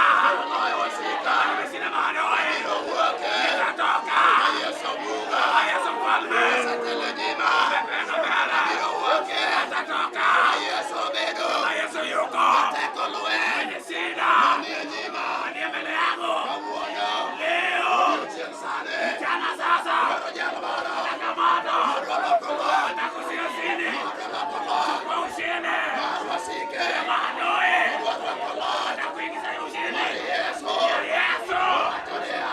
[SPEAKER 1] Loyo wasika.
[SPEAKER 2] Nimeshinda maadui.
[SPEAKER 1] Abiro wuoke.
[SPEAKER 2] Natoka.
[SPEAKER 1] Ka Yesu buga.
[SPEAKER 2] Yesu mfalme.
[SPEAKER 1] Osetelo e nyima.
[SPEAKER 2] Pendo mbele.
[SPEAKER 1] Abiro wuoke.
[SPEAKER 2] Natoka.
[SPEAKER 1] Ka Yesu obedo.
[SPEAKER 2] Yesu yuko.
[SPEAKER 1] Teko lweny.
[SPEAKER 2] Mwenye shida.
[SPEAKER 1] Manie nyima.
[SPEAKER 2] Aliye mbele yangu.
[SPEAKER 1] Kawuono.
[SPEAKER 2] Leo.
[SPEAKER 1] Odiechieng' sani.
[SPEAKER 2] Jana sasa.
[SPEAKER 1] Dwaro jal moro.
[SPEAKER 2] Kamata.
[SPEAKER 1] Madwa loko loch.
[SPEAKER 2] Atakusia ushindi.
[SPEAKER 1] Madwa loko loch.
[SPEAKER 2] Kwa ushindi.
[SPEAKER 1] Mar wasike.
[SPEAKER 2] Maadui.
[SPEAKER 1] Odwa rwako loch.
[SPEAKER 2] Atakuingiza ushindi.
[SPEAKER 1] Mar Yesu.
[SPEAKER 2] Yesu.
[SPEAKER 1] Owacho niya.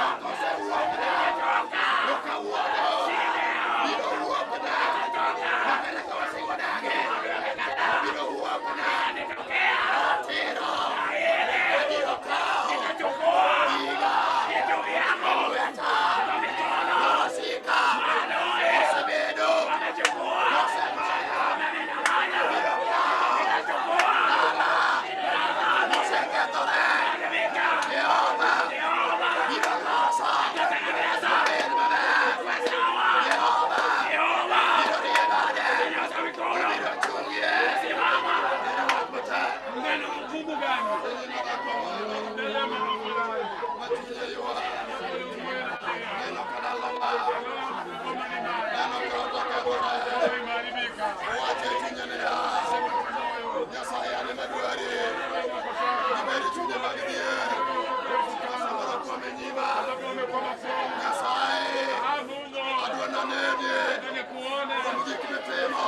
[SPEAKER 1] Ok osewuokna. To kawuono. Biro wuokna. Makata ka wasigu odagi. Biro wuokna. Ratiro. Abiro kawo. Giga. Lweta. Ma wasika. Osebedo. Osemaya. Biro kawo. Dala. Mosekethore. Jehova. Biro loso. Obed maber. Jehova. Biro rie bade. Obiro chungie. Neno wach matek.
[SPEAKER 2] Neno mgumu gani?
[SPEAKER 1] Neno dhako moro. Ma chunye ywak. Neno ka dala lal. Neno ka ot okethore.
[SPEAKER 2] Imeharibika.
[SPEAKER 1] Owacho e chunye niya, Nyasaye an ema dwari. Gibed e chunje mag dhier. Samoro kuom e nyima. Nyasaye,
[SPEAKER 2] Mungu.
[SPEAKER 1] adwa naneni
[SPEAKER 2] Nikuone.
[SPEAKER 1] kuom gik mitimo.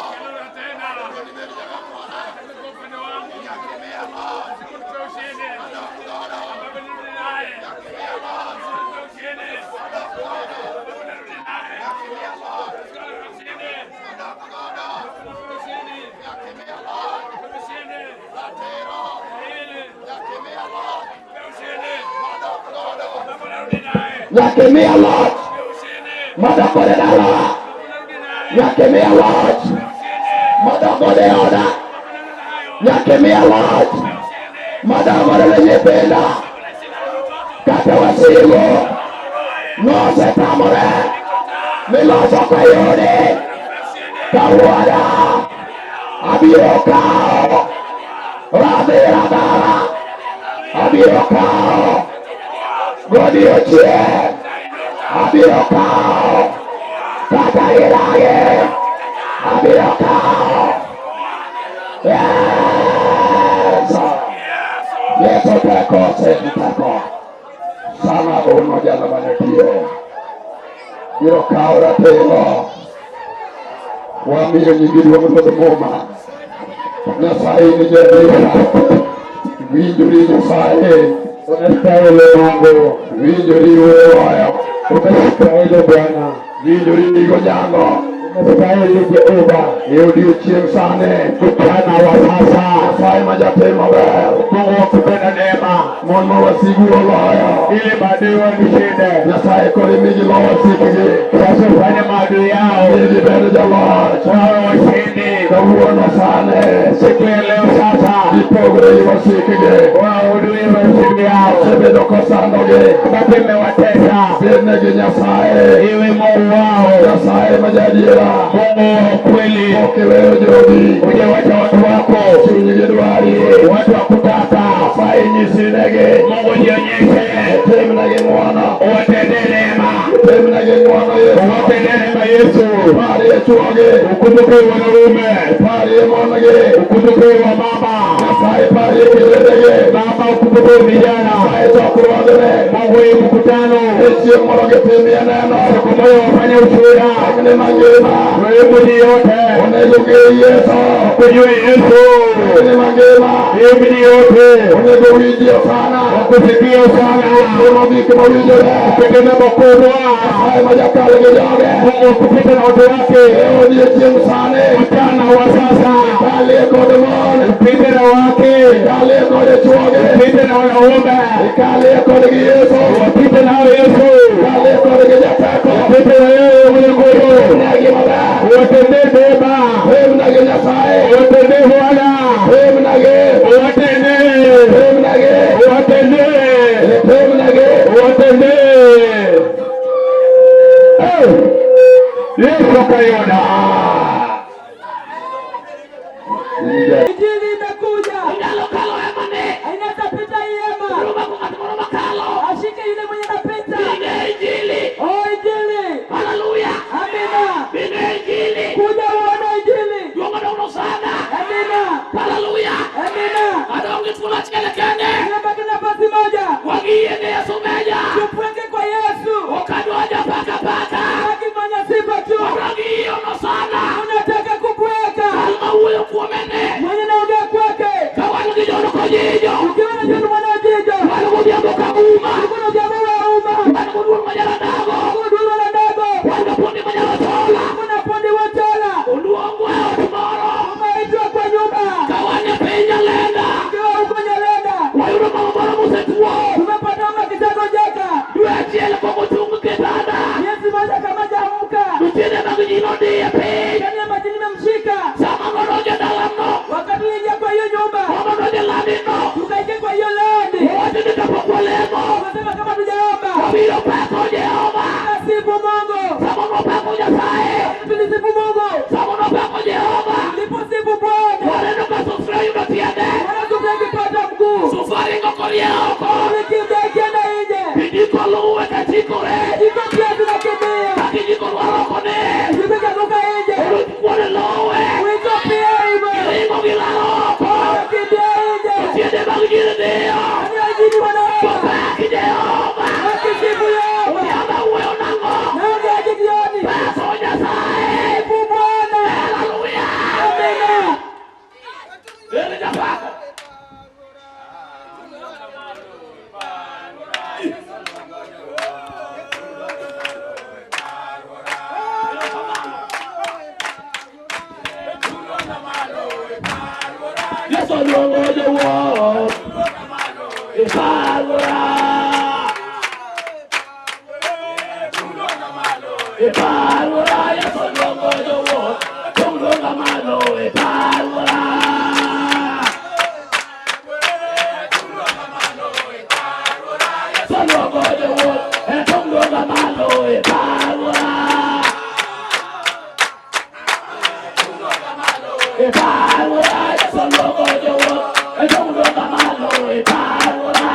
[SPEAKER 2] Tena.
[SPEAKER 1] Adwa ni ibed jagakona.
[SPEAKER 2] Kwa upande wangu.
[SPEAKER 1] Nyaka imiya loch.
[SPEAKER 2] Unipe ushindi.
[SPEAKER 1] Adok godo.
[SPEAKER 2] Baba nirudi naye.
[SPEAKER 1] Nyaka imiya loch.
[SPEAKER 2] Unipe ushindi.
[SPEAKER 1] Adok godo.
[SPEAKER 2] Baba nirudi naye.
[SPEAKER 1] Nyaka imiya loch.
[SPEAKER 2] Unipe ushindi.
[SPEAKER 1] Adok godo.
[SPEAKER 2] Unipe ushindi.
[SPEAKER 1] Nyaka imiya loch.
[SPEAKER 2] Unipe ushindi.
[SPEAKER 1] Ratiro.
[SPEAKER 2] Hili.
[SPEAKER 1] Nyaka imiya loch.
[SPEAKER 2] Unipe ushindi.
[SPEAKER 1] Madok godo.
[SPEAKER 2] Baba nirudi naye.
[SPEAKER 3] Nyaka imiya loch.
[SPEAKER 2] Unipe ushindi.
[SPEAKER 3] Madok godo e dalawa.
[SPEAKER 2] Baba nirudi naye.
[SPEAKER 3] Nyaka imiya loch.
[SPEAKER 2] Unipe ushindi.
[SPEAKER 3] Madok godo e oda.
[SPEAKER 2] Baba nirudi nayo.
[SPEAKER 3] Nyaka imiya loch.
[SPEAKER 2] Unipe ushindi.
[SPEAKER 3] Madok godo ne nyithinda.
[SPEAKER 2] Baba nashinda na watoto.
[SPEAKER 3] Kata wasigu. Nosetamore. Miloso kayudi.
[SPEAKER 2] Unipe ushindi.
[SPEAKER 3] Kawuono. Abiro kawo. Radhi radara. Abiro kawo. Godiechieng'. Abiro kawo. Kata gidagi. Abiro kawo. Yesu. Yesu teko, teko. Sama uno jalo manitie. Biro kawo ratiro. Wamiyo nyingi duong' Ruodh Muma. Nyasaye ni jadiera. Winjori Nyasaye.
[SPEAKER 4] Unastahili Mungu,
[SPEAKER 3] Winjori wuoyo.
[SPEAKER 4] Unastahili Bwana,
[SPEAKER 3] Winjori gonyango.
[SPEAKER 4] Unastahili Jehova.
[SPEAKER 3] E odiochieng' sani.
[SPEAKER 4] Mchana wa sasa,
[SPEAKER 3] Nyasaye ma jatim maber.
[SPEAKER 4] Mungu wa kupenda neema,
[SPEAKER 3] Mon ma wasigu oloyo.
[SPEAKER 4] Ili maadui wanishinde.
[SPEAKER 3] Nyasaye koro imigi lo wasikgi.
[SPEAKER 4] Sasa ufanye maadui yao
[SPEAKER 3] Mi gibed joloch.
[SPEAKER 4] wawe washindi.
[SPEAKER 3] Kawuono sani.
[SPEAKER 4] Siku ya leo sasa,
[SPEAKER 3] Gipogre gi wasikgi.
[SPEAKER 4] wahudumie washindi yao.
[SPEAKER 3] Osebedo kosandogi.
[SPEAKER 4] Ambapo imewatesa,
[SPEAKER 3] Bednegi Nyasaye.
[SPEAKER 4] Iwe Mungu wao,
[SPEAKER 3] Nyasaye ma jaadiera.
[SPEAKER 4] Mungu wa kweli.
[SPEAKER 3] Ok iweyo jogi.
[SPEAKER 4] Hujawacha watu wako,
[SPEAKER 3] Chunygi dwari.
[SPEAKER 4] Watu wa kutaka.
[SPEAKER 3] Nyasaye nyisinegi.
[SPEAKER 4] Mungu jionyeshe,
[SPEAKER 3] Timnegi ng'wono.
[SPEAKER 4] Uwatendee neema,
[SPEAKER 3] Timnegi ng'wono Yesu.
[SPEAKER 4] Uwatendee neema Yesu.
[SPEAKER 3] Parie chwogi.
[SPEAKER 4] Ukumbuke wanaume,
[SPEAKER 3] Parie mon-gi.
[SPEAKER 4] Ukumbuke wa mama.
[SPEAKER 3] Nyasaye parie kijendegi.
[SPEAKER 4] Baba, ukumbuke vijana.
[SPEAKER 3] Nyasaye chokruogni.
[SPEAKER 4] Mungu hii mkutano,
[SPEAKER 3] E chieng' moro gitimie neno.
[SPEAKER 4] Siku moja wafanye ushuhuda.
[SPEAKER 3] Piny mangima.
[SPEAKER 4] Mji yote
[SPEAKER 3] Onego ng'e Yesu.
[SPEAKER 4] Kujue Yesu.
[SPEAKER 3] Piny mangima.
[SPEAKER 4] Mji yote
[SPEAKER 3] Onego winjie sana.
[SPEAKER 4] Wakusikie sana.
[SPEAKER 3] Timo gik mowinjore.
[SPEAKER 4] Kutenda makubwa.
[SPEAKER 3] Nyasaye ma jakal gi joge.
[SPEAKER 4] Mungu kupita na watu wake.
[SPEAKER 3] E odiechieng' sani.
[SPEAKER 4] Mchana wa sasa.
[SPEAKER 3] Ikalie kod mon.
[SPEAKER 4] Upite na wake.
[SPEAKER 3] Ikalie kod chwogi.
[SPEAKER 4] Upite na wanaume.
[SPEAKER 3] Ikalie kodgi Yesu.
[SPEAKER 4] Upite nao Yesu.
[SPEAKER 3] Ikalie kodgi jateko.
[SPEAKER 4] Upite na yeye mwenye nguvu.
[SPEAKER 3] Timnegi maber.
[SPEAKER 4] Uwatendee mema.
[SPEAKER 3] Timnegi Nyasaye.
[SPEAKER 4] Uwatendee Bwana.
[SPEAKER 3] Timnegi.
[SPEAKER 4] Uwatendee.
[SPEAKER 3] Timnegi.
[SPEAKER 4] Uwatendee.
[SPEAKER 3] Timnegi.
[SPEAKER 4] Uwatendee. Eh, Yesu kayona.
[SPEAKER 5] Injili imekuja. Inaweza pita hii hema. Ashike yule mwenye anapita. Oh, Injili. Amina. Kuja uone Injili. Amina. Amina. Nimebaki nafasi moja. Tupweke kwa Yesu. Akifanya sifa tu. Unataka kubweka. Mwenye naongea kwake. Ukiwa na John mwana Ojijo. Ulikuwa na ujambo wa umma. Ulikuwa dulo la ndago. Ulikuwa na fundi wa chola. Umeitwa kwa nyumba. Ukiwa huko Nyalenda. Tumepata mama kichago jaka. Miezi moja kama hajaamka. Ndani ya maji nimemshika. Wakati niliingia kwa hiyo nyumba. Tukaingia kwa hiyo landi. Tukasema kama tujaomba. Tunasifu Mungu. Tulisifu Mungu. Tuliposifu Bwana. Bwana sufuria ikipata mguu. Tulikimbia ikienda nje. Kijiko pia tunakimbia. Kijiko ikaanguka nje. Wiko pia hivyo. Wanakimbia nje. Yaani wengine wanaomba. Wakisifu Yehova. Naongea jioni. Sifu Bwana. Amina.
[SPEAKER 3] Yesu luongo jowuoth. Ipalora. Ipalora, Yesu luongo jowuoth. Luonga malo, ipalora. Yesu luongo jowuoth. Luonga malo, ipalora. Ipalora, Yesu luongo jowuoth. Luonga malo, ipalora.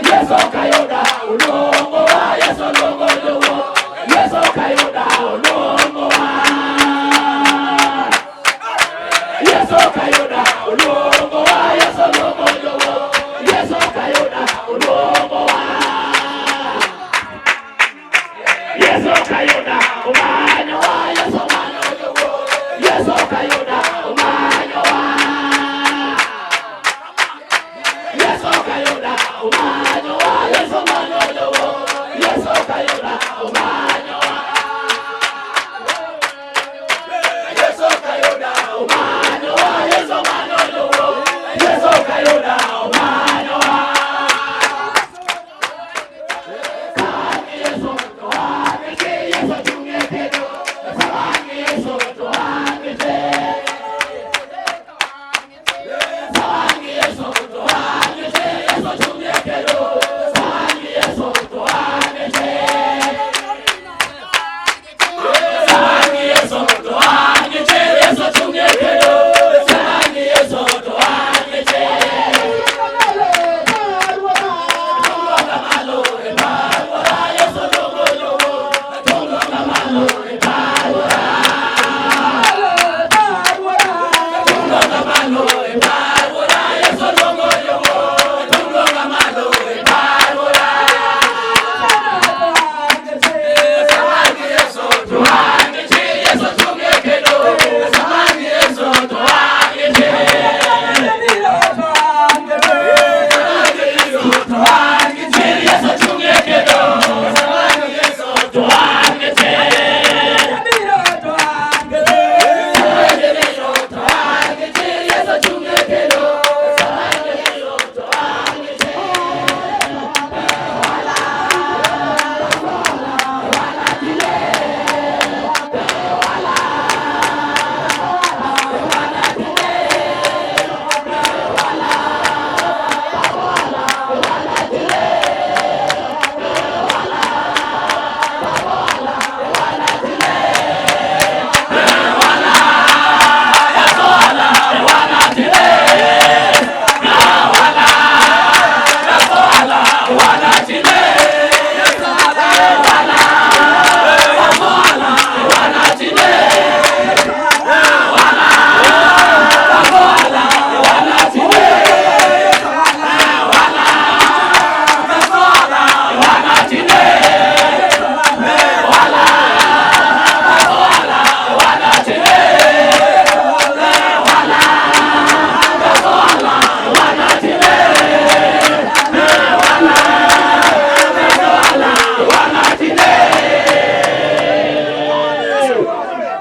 [SPEAKER 3] Yesu kayuda oluongo wa, Yesu luongo jowuoth. Yesu kayuda oluongo wa.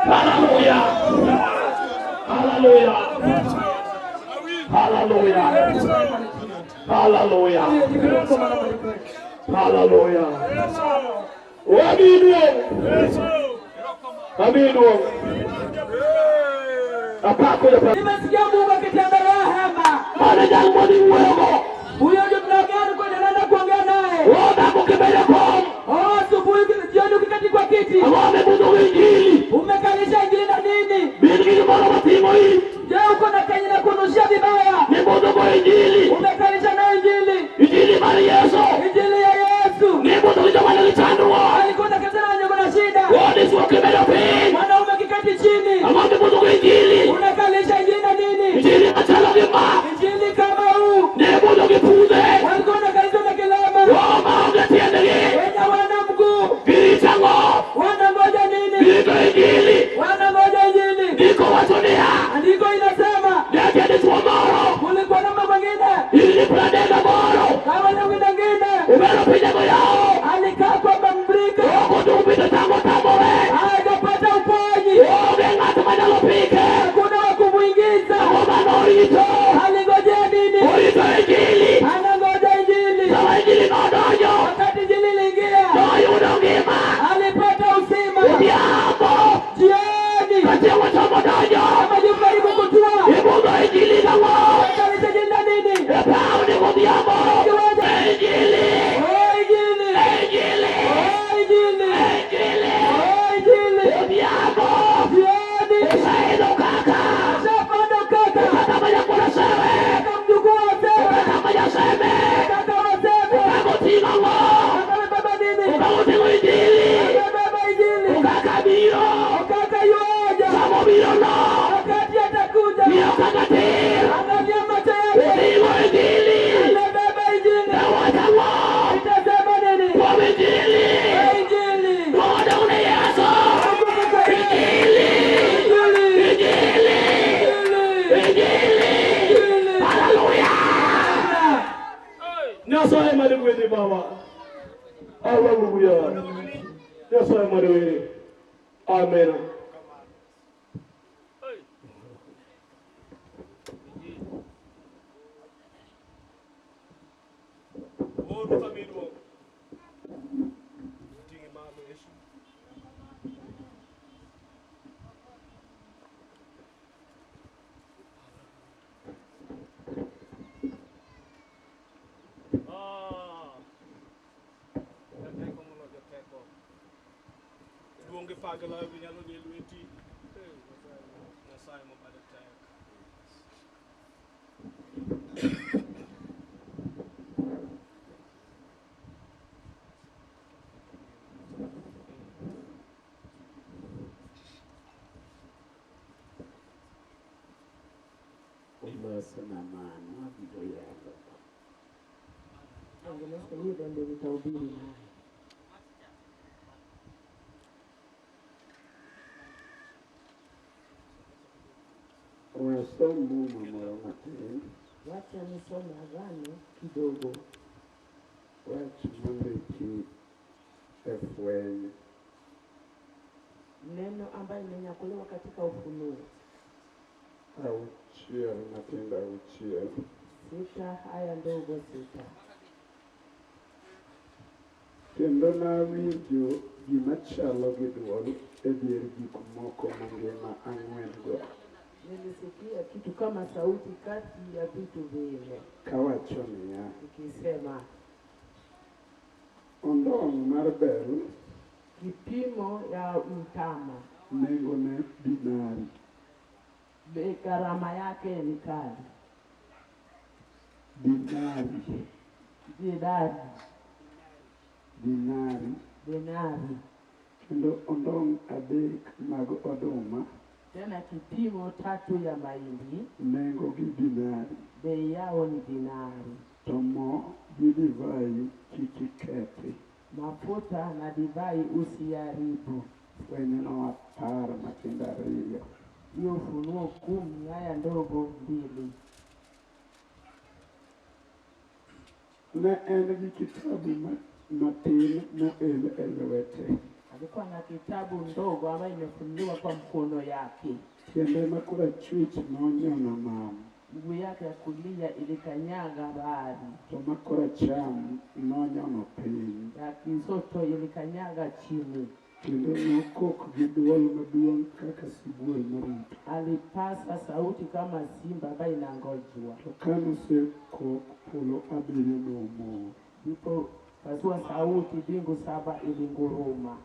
[SPEAKER 3] Haleluya. Haleluya. Haleluya. Haleluya. Haleluya. Wabidu. Wabidu.
[SPEAKER 5] Nimesikia Mungu akitembelea hema. Huyo ndio tunaongea tunaenda kuongea naye. Oh, asubuhi jioni ukiketi kwa kiti. Umekalisha injili na nini? Je, uko na kenye na kunushia vibaya? Umekalisha na injili. Injili ya Yesu. Alikuwa kanisa na wenye kuna shida. Mwanaume kiketi chini. Unakalisha injili na nini? Injili kama huu. Walikuwa wanakalisha na kilema. Wenye wana mguu. Wanangoja nini? Wanangoja injili. Andiko inasema kulikuwa na mwingine kama na mwingine alikaa kwa mbrika hajapata uponyi, hakuna wa kumuingiza. Alingojea nini? Anangoja injili. Wakati injili iliingia alipata uzima. Jioni kama jua karibu kutua, kanisa jina nini? Injili. Oh, injili. Oh, injili. Oh, injili. Jioni shapanda kaka kaka mjukuu waseme kaka waseme kaka amebeba nini? Amebeba injili. Kaka yuaja wakati atakuja, angalia macho yake, amebeba injili. Itasema nini? Injili. Injili. Injili. Injili.
[SPEAKER 3] Nyasaye maligwedhi baba. Haleluya. Nyasaye maligwedhi. Amen.
[SPEAKER 5] Hiyo ndio nitahubiri naye. Wacha nisome agano kidogo. Neno ambayo imenyakuliwa katika Ufunuo 6 aya ndogo 6.
[SPEAKER 1] Kendo nawinjo gima chalo gi dwol e dier gik moko mangima ang'wen-go.
[SPEAKER 5] Nilisikia kitu kama sauti kati ya vitu vile
[SPEAKER 1] kawacho niya,
[SPEAKER 5] ikisema,
[SPEAKER 1] ondong' mar bel
[SPEAKER 5] kipimo ya mtama
[SPEAKER 1] nengone dinari,
[SPEAKER 5] bei gharama yake ni kali.
[SPEAKER 1] Dinari.
[SPEAKER 5] Dinari.
[SPEAKER 1] Dinari.
[SPEAKER 5] Dinari.
[SPEAKER 1] Kendo ondong' 3 mag oduma
[SPEAKER 5] Tena kipimo 3 ya mahindi
[SPEAKER 1] nengo gi dinari,
[SPEAKER 5] bei yao ni dinari.
[SPEAKER 1] To mo gi divai kik ikethi,
[SPEAKER 5] mafuta na divai usiharibu.
[SPEAKER 1] Fwenyno 10 matindo 2.
[SPEAKER 5] Hiyo Ufunuo 10 aya ndogo 2.
[SPEAKER 1] Ne en gi kitabu matin moel e lwete.
[SPEAKER 5] Alikuwa na kitabu ndogo ambayo imefunuliwa kwa mkono yake.
[SPEAKER 1] Tiende ma korachwich nonyono nam,
[SPEAKER 5] Mguu yake ya kulia ilikanyaga bahari,
[SPEAKER 1] to ma koracham nonyono piny.
[SPEAKER 5] ya kisoto ilikanyaga chini.
[SPEAKER 1] Kendo nokok gi dwol maduong' kaka sibuor marito.
[SPEAKER 5] Alipasa sauti kama simba ambaye inangojwa.
[SPEAKER 1] To kanosekok, polo abiriyo nomor.
[SPEAKER 5] Ndipo pasua sauti, mbingu saba ilinguruma.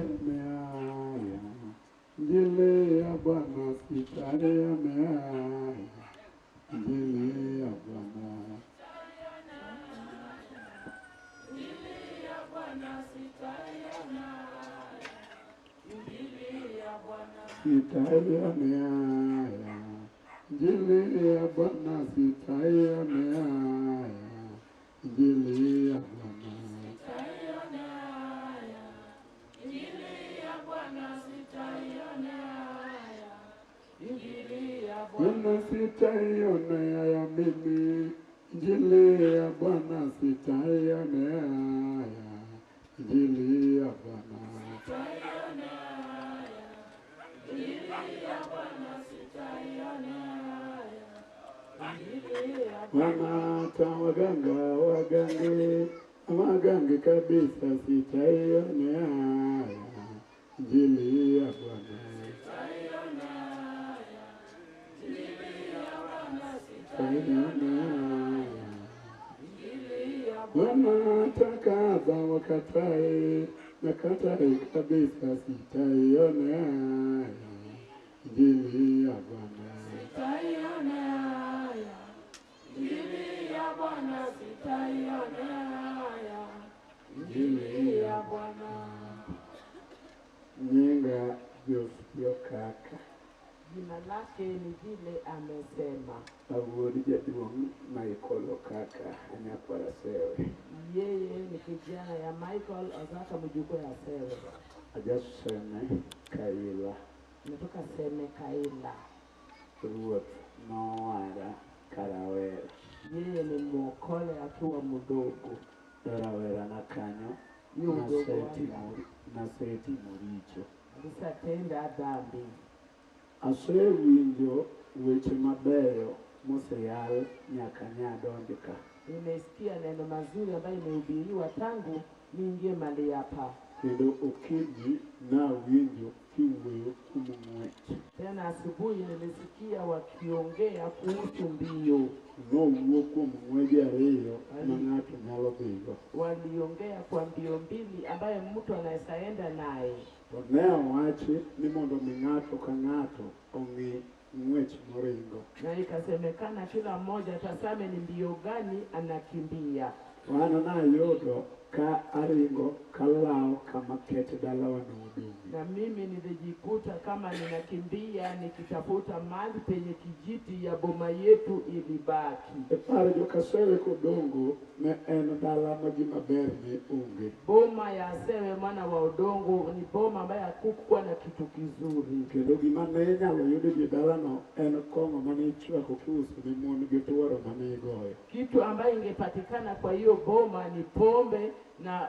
[SPEAKER 1] Sitaioneaya, Injili ya Bwana sitaioneaya, Injili ya Bwana. Sitaioneaya, Injili ya Bwana sitaioneaya, Injili ya Bwana. Bwana sitaionea mimi, Injili ya Bwana sitaionea, Injili ya Bwana. Bwana hata waganga wagange, wagange kabisa sitaionea, Injili ya Bwana. Wanatakaza wakatae, nakatae kabisa sitaiona Injili ya Bwana. Injili ya Bwana. Nyinga Josio kaka
[SPEAKER 5] Jina lake ni vile amesema.
[SPEAKER 1] Awuod jaduong' Michael Okaka anyakwara Sewe.
[SPEAKER 5] Yeye ni kijana ya Michael Osaka, mjukuu ya Sewe.
[SPEAKER 1] Ajaseme Kaila.
[SPEAKER 5] Natoka Seme Kaila.
[SPEAKER 1] Ruoth nowara karawera.
[SPEAKER 5] Yeye ni mwokole akiwa mdogo.
[SPEAKER 1] Rawera na kanyo
[SPEAKER 5] Hiyo udogo wake
[SPEAKER 1] nasetimo richo.
[SPEAKER 5] alisatenda dhambi.
[SPEAKER 1] Asewinjo weche mabeyo moseyal nyaka nyadonj ka.
[SPEAKER 5] Nimesikia neno mazuri ambayo imehubiriwa tangu niingie mahali hapa.
[SPEAKER 1] Kendo okinyi nawinjo kiwuoyo kuom ng'wech.
[SPEAKER 5] Tena asubuhi nilisikia wakiongea kuhusu mbio.
[SPEAKER 1] Nowuo kuom ng'weje ariyo ma ng'ato nyalo dhigo.
[SPEAKER 5] Waliongea kwa mbio mbili ambayo mtu anaweza enda naye.
[SPEAKER 1] To ne owachi ni mondo mi ng'ato ka ng'ato ong'i ng'wech moringo.
[SPEAKER 5] Na ikasemekana kila mmoja tazame ni mbio gani anakimbia.
[SPEAKER 1] To an nayudo ka aringo kalawo kama ket dalawa nodong'ie.
[SPEAKER 5] Na mimi nilijikuta kama ninakimbia nikitafuta mahali penye kijiti ya boma yetu ilibaki.
[SPEAKER 1] E par jokasewe kodongo ne en dala ma gima ber ne onge.
[SPEAKER 5] Boma ya Sewe mwana wa Odongo ni boma ambayo hakukuwa na kitu kizuri.
[SPEAKER 1] Kendo gima ne inyalo yud e dalano en kong'o mane ichwako kiuso ne mon gi tuoro mane igoyo.
[SPEAKER 5] Kitu ambayo ingepatikana kwa hiyo boma ni pombe na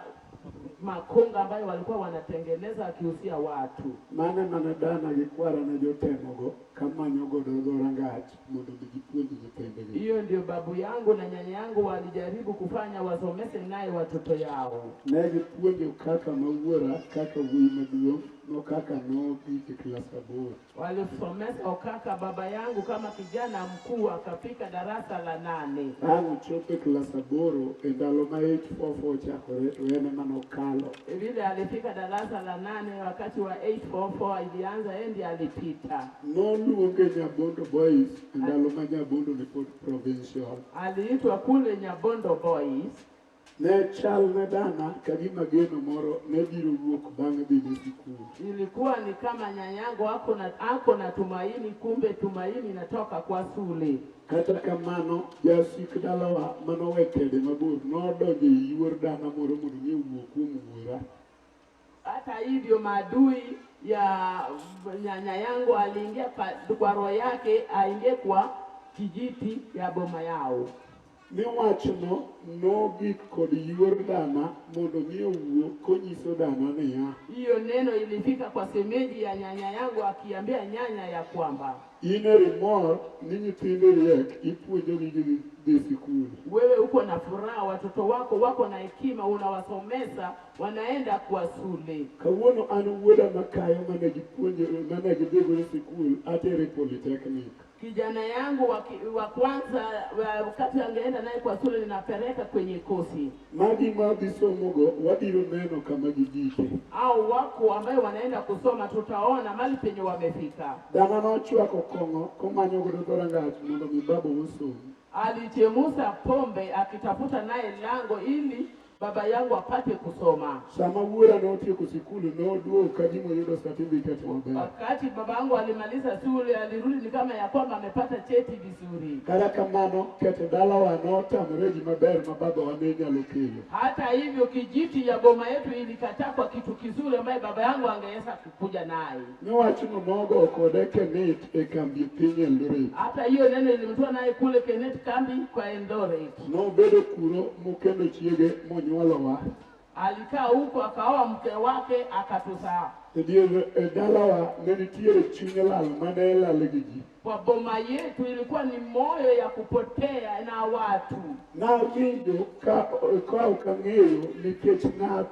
[SPEAKER 5] makonga ambayo walikuwa wanatengeneza akiusia watu.
[SPEAKER 1] Mane mana dana gi kwara ne jotemogo kamanyo godo dhorangach mondo mi gipuonj nyithindgi.
[SPEAKER 5] Hiyo ndio babu yangu na nyanya yangu walijaribu kufanya, wasomese naye watoto yao.
[SPEAKER 1] Ne gipuonjo kaka ma wuora kaka wuoyi maduong' nokaka nogik e klas aboro.
[SPEAKER 5] Walisomesa Okaka baba yangu kama kijana mkuu akafika darasa la 8.
[SPEAKER 1] Bang' ochopo e klas aboro e ndalo ma 844 ochakore to en ema nokalo.
[SPEAKER 5] Vile alifika darasa la 8 wakati wa 844 ilianza, yeye ndiye alipita.
[SPEAKER 1] Noluonge Nyabondo Boys e ndalo ma Nyabondo ne pod provincial.
[SPEAKER 5] Aliitwa kule Nyabondo Boys.
[SPEAKER 1] Ne chal ne dana ka gima geno moro ne biro wuok bang' dhi ne sikul.
[SPEAKER 5] Ilikuwa ni kama nyanyangu ako na tumaini, kumbe tumaini inatoka kwa Sule.
[SPEAKER 1] Kata kamano, jasik dalawa manowe kede mabor nodonjo e yuor dana moro mondo mi owuo kuom wuora.
[SPEAKER 5] Hata hivyo maadui ya nyanya yangu aliingia kwa roho yake, aingie kwa kijiti ya boma yao.
[SPEAKER 1] Ni wachno nogik kod yuor dana mondo mi owuo konyiso dana niya,
[SPEAKER 5] Hiyo neno ilifika kwa semeji ya nyanya yangu akiambia nyanya ya kwamba
[SPEAKER 1] in eri mor ni nyithindo riek ipuonjogi gidhi dhi sikul.
[SPEAKER 5] Wewe uko na furaha, watoto wako wako na hekima, unawasomesa wanaenda kwa shule.
[SPEAKER 1] Kawuono an wuoda makayo mane gipuonjo mane gidhigo e sikul atere Polytechnic.
[SPEAKER 5] Kijana yangu wa kwanza wakati angeenda naye kwa shule, ninapeleka kwenye kosi.
[SPEAKER 1] Magi madhi somogo wabiro neno kama gigike.
[SPEAKER 5] Au wako ambayo wanaenda kusoma, tutaona mali penye wamefika.
[SPEAKER 1] Dana nochwako kong'o komanyo godo dhorangach mondo mi baba osom.
[SPEAKER 5] Alichemusa pombe akitafuta naye lango ili baba yangu apate kusoma.
[SPEAKER 1] Sama wuora notieko sikul noduogo ka gima oyudo certificate maber.
[SPEAKER 5] Wakati baba yangu alimaliza shule, alirudi ni kama ya kwamba amepata cheti vizuri.
[SPEAKER 1] Kata kamano, ketho dalawa notamore gima ber ma babawa ne nyalo kelo.
[SPEAKER 5] Hata hivyo kijiti ya boma yetu ilikataa kwa kitu kizuri ambaye baba yangu angeweza kukuja naye.
[SPEAKER 1] Nowachno nogo kode Kenet e kambi e piny Eldoret.
[SPEAKER 5] Hata hiyo neno ilimtoa naye kule Kenet kambi kwa Eldoret.
[SPEAKER 1] Nobedo kuro mokendo chiege monyuolowa.
[SPEAKER 5] Alikaa huko akaoa mke wake akatuzaa.
[SPEAKER 1] E dier e dalawa ne nitiere chuny lal mane lal gi ji.
[SPEAKER 5] Kwa boma yetu ilikuwa ni moyo ya kupotea na watu.
[SPEAKER 1] Nawinjo ka ok ang'eyo nikech na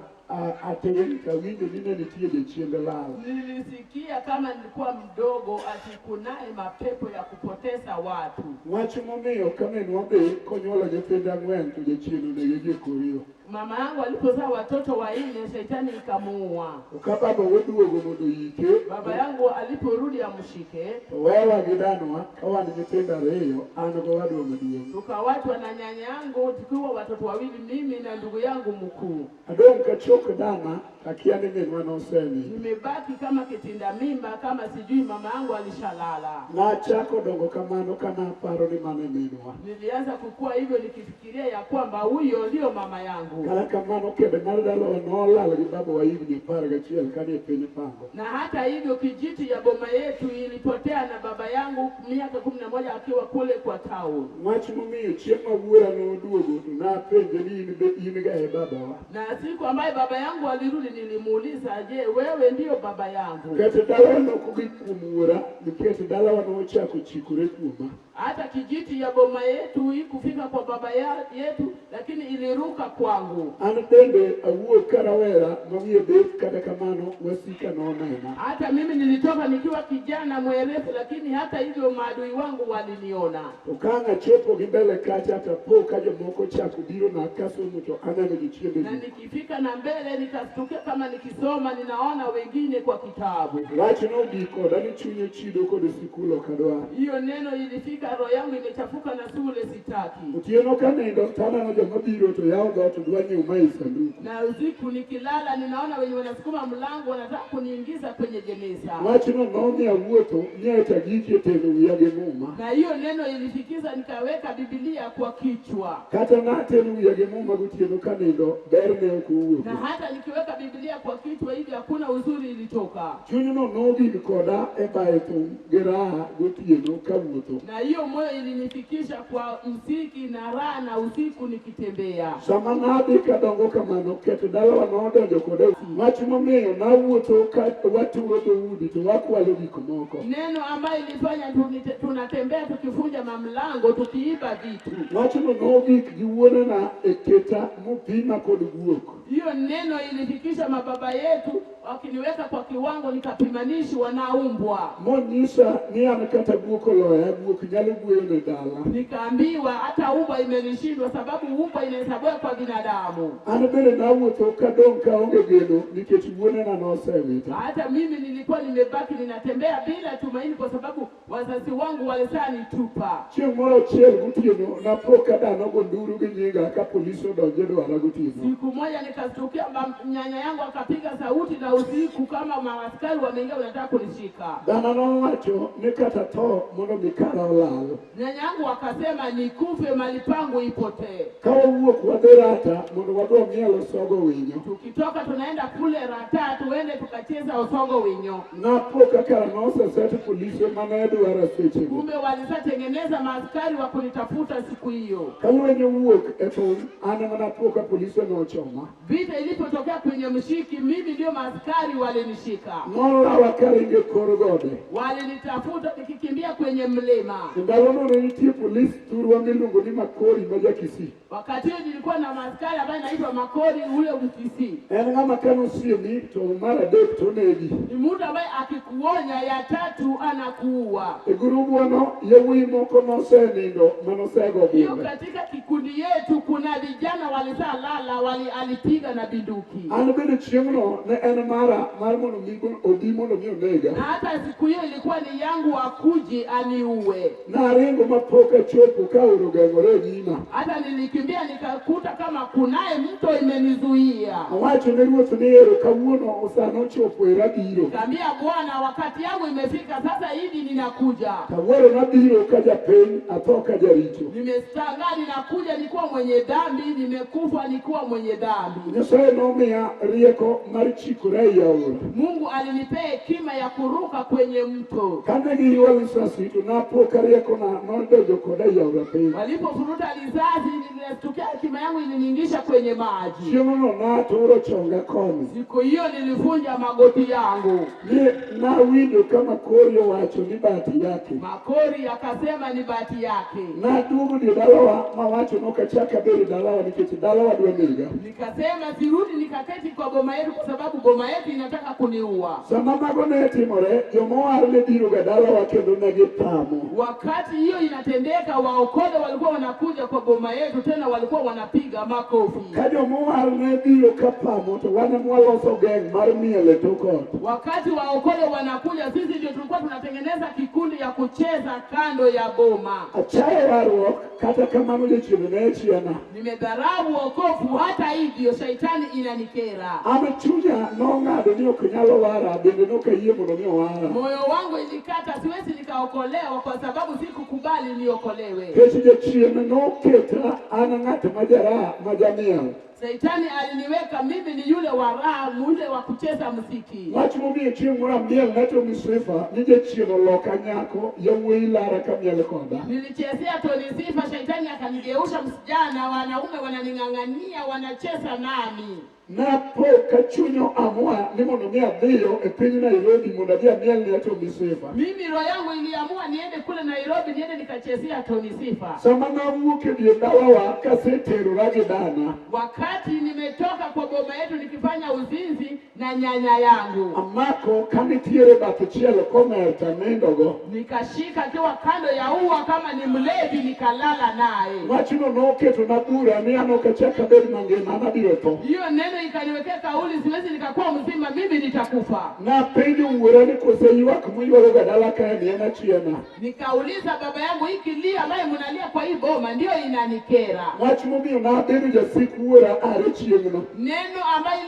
[SPEAKER 1] atin tawinjo ni ne nitie jachiend lal.
[SPEAKER 5] Nilisikia kama nilikuwa mdogo ati kunaye mapepo ya kupoteza watu.
[SPEAKER 1] Wach momiyo ka minwa dhi konyuolo nyithindo ang'wen to jachien onege gi e kor yo.
[SPEAKER 5] Mama yangu alipozaa watoto wanne, shetani ikamuua.
[SPEAKER 1] To ka baba oduogo mondo oike,
[SPEAKER 5] Baba yangu aliporudi amshike,
[SPEAKER 1] to wewa gi danwa ka wan nyithindo ariyo, an gowadwa maduong'.
[SPEAKER 5] tukawachwa na nyanya yangu tukiwa watoto wawili, mimi na ndugu yangu mkuu.
[SPEAKER 1] Adong' kachok dana akia ni minwa nosenindo.
[SPEAKER 5] Nimebaki kama kitinda mimba, kama sijui mama yangu alishalala.
[SPEAKER 1] Nachako dongo kamano ka naparo ni mano e minwa.
[SPEAKER 5] Nilianza kukua hivyo nikifikiria ya kwamba huyo ndio mama yangu.
[SPEAKER 1] Kata kamano kede mar dalawa nolal gi babawa higni 11 kanie piny pango.
[SPEAKER 5] Na hata hivyo kijiti ya boma yetu ilipotea na baba yangu miaka 11 akiwa kule kwa town.
[SPEAKER 1] Wach momiyo chieng' ma wuora noduogo to napenje ni in be in ga e babawa.
[SPEAKER 5] Na siku ambaye baba yangu alirudi nilimuuliza, je, wewe ndiyo baba yangu?
[SPEAKER 1] Nikech dalawa nokogik kuom wuora, nikech dalawa nochako chikore kuoma.
[SPEAKER 5] Hata kijiti ya boma yetu ikufika kwa baba yetu, lakini iliruka kwangu.
[SPEAKER 1] An bende awuok ka rawera ma wiye bith, kata kamano wasika nonena.
[SPEAKER 5] Hata mimi nilitoka nikiwa kijana mwerevu, lakini hata hivyo maadui wangu waliniona.
[SPEAKER 1] To ka ang' achopo gi mbele kacha tapo ka jomoko chako biro na kasomo to aneno jochiende
[SPEAKER 5] Na
[SPEAKER 1] ji.
[SPEAKER 5] nikifika na mbele nikastukia kama nikisoma ninaona wengine kwa kitabu.
[SPEAKER 1] Wach nogik koda ni chuny ochido kod sikul ok adwar.
[SPEAKER 5] Hiyo neno ilifika, roho yangu imechafuka na shule sitaki.
[SPEAKER 1] Otieno kanindo to aneno joma biro to yawo dhoot to dwa nyiewo mae sanduku.
[SPEAKER 5] Na usiku nikilala ninaona wenye wanasukuma mlango wanataka kuniingiza kwenye jeneza.
[SPEAKER 1] Wachno nomiyo awuotho mi aeto agiki e teno wiya gi muma.
[SPEAKER 5] Na hiyo neno ilifikiza nikaweka Biblia kwa kichwa.
[SPEAKER 1] Kata nateno wiya gi muma gotieno kanindo ber ne ok
[SPEAKER 5] Na
[SPEAKER 1] owuok.
[SPEAKER 5] hata nikiweka Biblia kwa kichwa hivi hakuna uzuri ilitoka.
[SPEAKER 1] Chunyno nogik koda e bayo thum gi raha gotieno kawuotho.
[SPEAKER 5] Na hiyo moyo ilinifikisha kwa mziki na raha na usiku nikitembea.
[SPEAKER 1] Sama nadhi kadongo kamano, ketho dalawa nodonjo koda wach momiyo nawuotho ka waturo dhoudi to wakwalo gik moko.
[SPEAKER 5] Neno ambayo ilifanya tunatembea tukifunja mamlango tukiiba vitu.
[SPEAKER 1] Wachno nogik gi wuonena e keta mopima kod guok.
[SPEAKER 5] Hiyo neno ilifikisha mababa yetu wakiniweka kwa kiwango nikapimanishwa na umbwa.
[SPEAKER 1] Monyisa ni an kata guok oloya, guok nyalo gweyo ne dala.
[SPEAKER 5] Nikaambiwa hata umbwa imenishindwa, sababu umbwa inahesabiwa kwa binadamu.
[SPEAKER 1] An bende nawuotho kadong' kaonge geno nikech wuonena nosewita.
[SPEAKER 5] Hata mimi nilikuwa nimebaki ninatembea bila tumaini, kwa sababu wazazi wangu walishanitupa.
[SPEAKER 1] Chieng' moro achiel gotieno napo ka dhano go nduru gi nyinga ka polis odonjo e dwara gotieno.
[SPEAKER 5] Siku moja nikastukia nyanya yangu akapiga sauti na usiku kama maaskari wameingia wanataka kunishika.
[SPEAKER 1] Dana nowacho ni kata tho mondo mi kara olal.
[SPEAKER 5] Nyanyangu akasema nikufe mali pangu ipotee.
[SPEAKER 1] Ka wawuok wadhi Rata mondo wadhi wamiel osogo winyo.
[SPEAKER 5] Tukitoka tunaenda kule Rata tuende tukacheza osogo winyo.
[SPEAKER 1] Napo ka kara noseset polise mane dwara sechego.
[SPEAKER 5] Kumbe walishatengeneza maaskari wa kunitafuta siku hiyo.
[SPEAKER 1] Ka lweny owuok e thum, an ema napo ka polise nochoma.
[SPEAKER 5] Vita ilipotokea kwenye mshiki, mimi ndio maaskari walinishika,
[SPEAKER 1] Nolawa karingo e kor gode.
[SPEAKER 5] walinitafuta nikikimbia kwenye mlima.
[SPEAKER 1] E ndalono ne nitie polis thurwa miluongo ni Makori ma ja-Kisii.
[SPEAKER 5] Wakati huo nilikuwa na maaskari ambaye anaitwa Makori ule Mkisii.
[SPEAKER 1] En ng'ama kanosiemi to mar adek to onegi.
[SPEAKER 5] Ni mtu ambaye akikuonya ya tatu anakuua.
[SPEAKER 1] E gurubwano yawuoyi moko nosenindo manosego
[SPEAKER 5] Hiyo
[SPEAKER 1] bunde.
[SPEAKER 5] katika kikundi yetu kuna vijana walishalala, wali alipiga na binduki.
[SPEAKER 1] An bende chieng'no ne en mara mar mondo mi obi mondo mi onega.
[SPEAKER 5] Na hata siku hiyo ilikuwa ni yangu akuje aniue.
[SPEAKER 1] Naringo mapok achopo ka aora ogeng'ore e nyima.
[SPEAKER 5] Hata nilikimbia nikakuta kama kunaye mto imenizuia.
[SPEAKER 1] Awacho ne ruoth ni ero kawuono sa nochopo ero abiro.
[SPEAKER 5] Kaambia Bwana, wakati yangu imefika sasa hivi ninakuja.
[SPEAKER 1] Kawuoro nabiro ka japiny atho ka jaricho.
[SPEAKER 5] Nimeshangaa ninakuja nikiwa mwenye dhambi, nimekufa nikiwa mwenye dhambi.
[SPEAKER 1] Nyasaye nomiya rieko mar chikora ei aora.
[SPEAKER 5] Mungu alinipea hekima ya kuruka kwenye mto.
[SPEAKER 1] Kane giywa lisasi to napo ka riekona nodonjo koda ei aora piny.
[SPEAKER 5] Walipofuruta risasi, nilistukia hekima yangu iliniingisha kwenye maji.
[SPEAKER 1] Chieng'ono naturo chonga koni.
[SPEAKER 5] Siku hiyo nilivunja magoti yangu.
[SPEAKER 1] Ni nawinjo ka Makori owacho ni bahati yake.
[SPEAKER 5] Makori akasema ni bahati yake.
[SPEAKER 1] Naduogo e dalawa mawacho nok achak abed e dalawa nikech dalawa dwa nega.
[SPEAKER 5] Nikasema sirudi nikaketi kwa boma yetu kwa sababu boma yetu inataka kuniua.
[SPEAKER 1] Sama mago ne timore, jomowar ne biro ga dalawa kendo ne gipamo.
[SPEAKER 5] Wakati hiyo inatendeka, waokole walikuwa wanakuja kwa boma yetu, tena walikuwa wanapiga makofi.
[SPEAKER 1] Ka jomowar ne biro ka pamo to wan ema waloso geng' mar miel e tok ot.
[SPEAKER 5] Wakati waokole wanakuja, sisi ndio tulikuwa tunatengeneza kikundi ya kucheza kando ya boma.
[SPEAKER 1] Achayo warruok, kata kamano jachien ne chiena.
[SPEAKER 5] Nimedharau wokovu, hata hivyo shaitani inanikera.
[SPEAKER 1] An chunya nong'ado ni ok nyal wara, bende nok ayie mondo mi owara.
[SPEAKER 5] Moyo wangu ilikata, siwezi nikaokolewa kwa sababu sikukubali niokolewe.
[SPEAKER 1] Nikech jachien noketa an ng'at ma jaraha ma jamiel.
[SPEAKER 5] Saitani aliniweka mimi ni yule wa raha, yule wa kucheza muziki.
[SPEAKER 1] Wach momiyo chieng' moro amiel ne Tony Sifa ni jachien oloka nyako, yawuoyi lara ka miel koda.
[SPEAKER 5] Nilichezea Tony Sifa, shaitani akanigeusha msijana, wanaume wananing'ang'ania, wanacheza nami.
[SPEAKER 1] Napo ka chuny oamua ni mondo mi adhiyo e piny Nairobi mondo adhi amiel ne Tony Sifa.
[SPEAKER 5] Mimi roho yangu iliamua niende kule Nairobi, niende nikachezea Tony Sifa.
[SPEAKER 1] Sama nawuok e dier dalawa kaseterora gi dana,
[SPEAKER 5] Wakati nimetoka kwa boma yetu nikifanya uzinzi na nyanya yangu,
[SPEAKER 1] amako ka nitiere bath chielo komer to anindogo.
[SPEAKER 5] Nikashika akiwa kando ya ua kama ni mlevi, nikalala naye.
[SPEAKER 1] Wachno noketona bura ni an ok achak abed mangima, an abiro tho.
[SPEAKER 5] Hiyo neno ikaniwekea kauli, siwezi nikakuwa mzima, mimi nitakufa.
[SPEAKER 1] Napenjo wuora ni kose ywak muywagoga dala kae ni en achiena.
[SPEAKER 5] Nikauliza baba yangu, hii kilio ambaye mnalia kwa hii boma ndiyo inanikera.
[SPEAKER 1] Wach momiyo nabedo jasik wuora are chieng'no.
[SPEAKER 5] Neno ambayo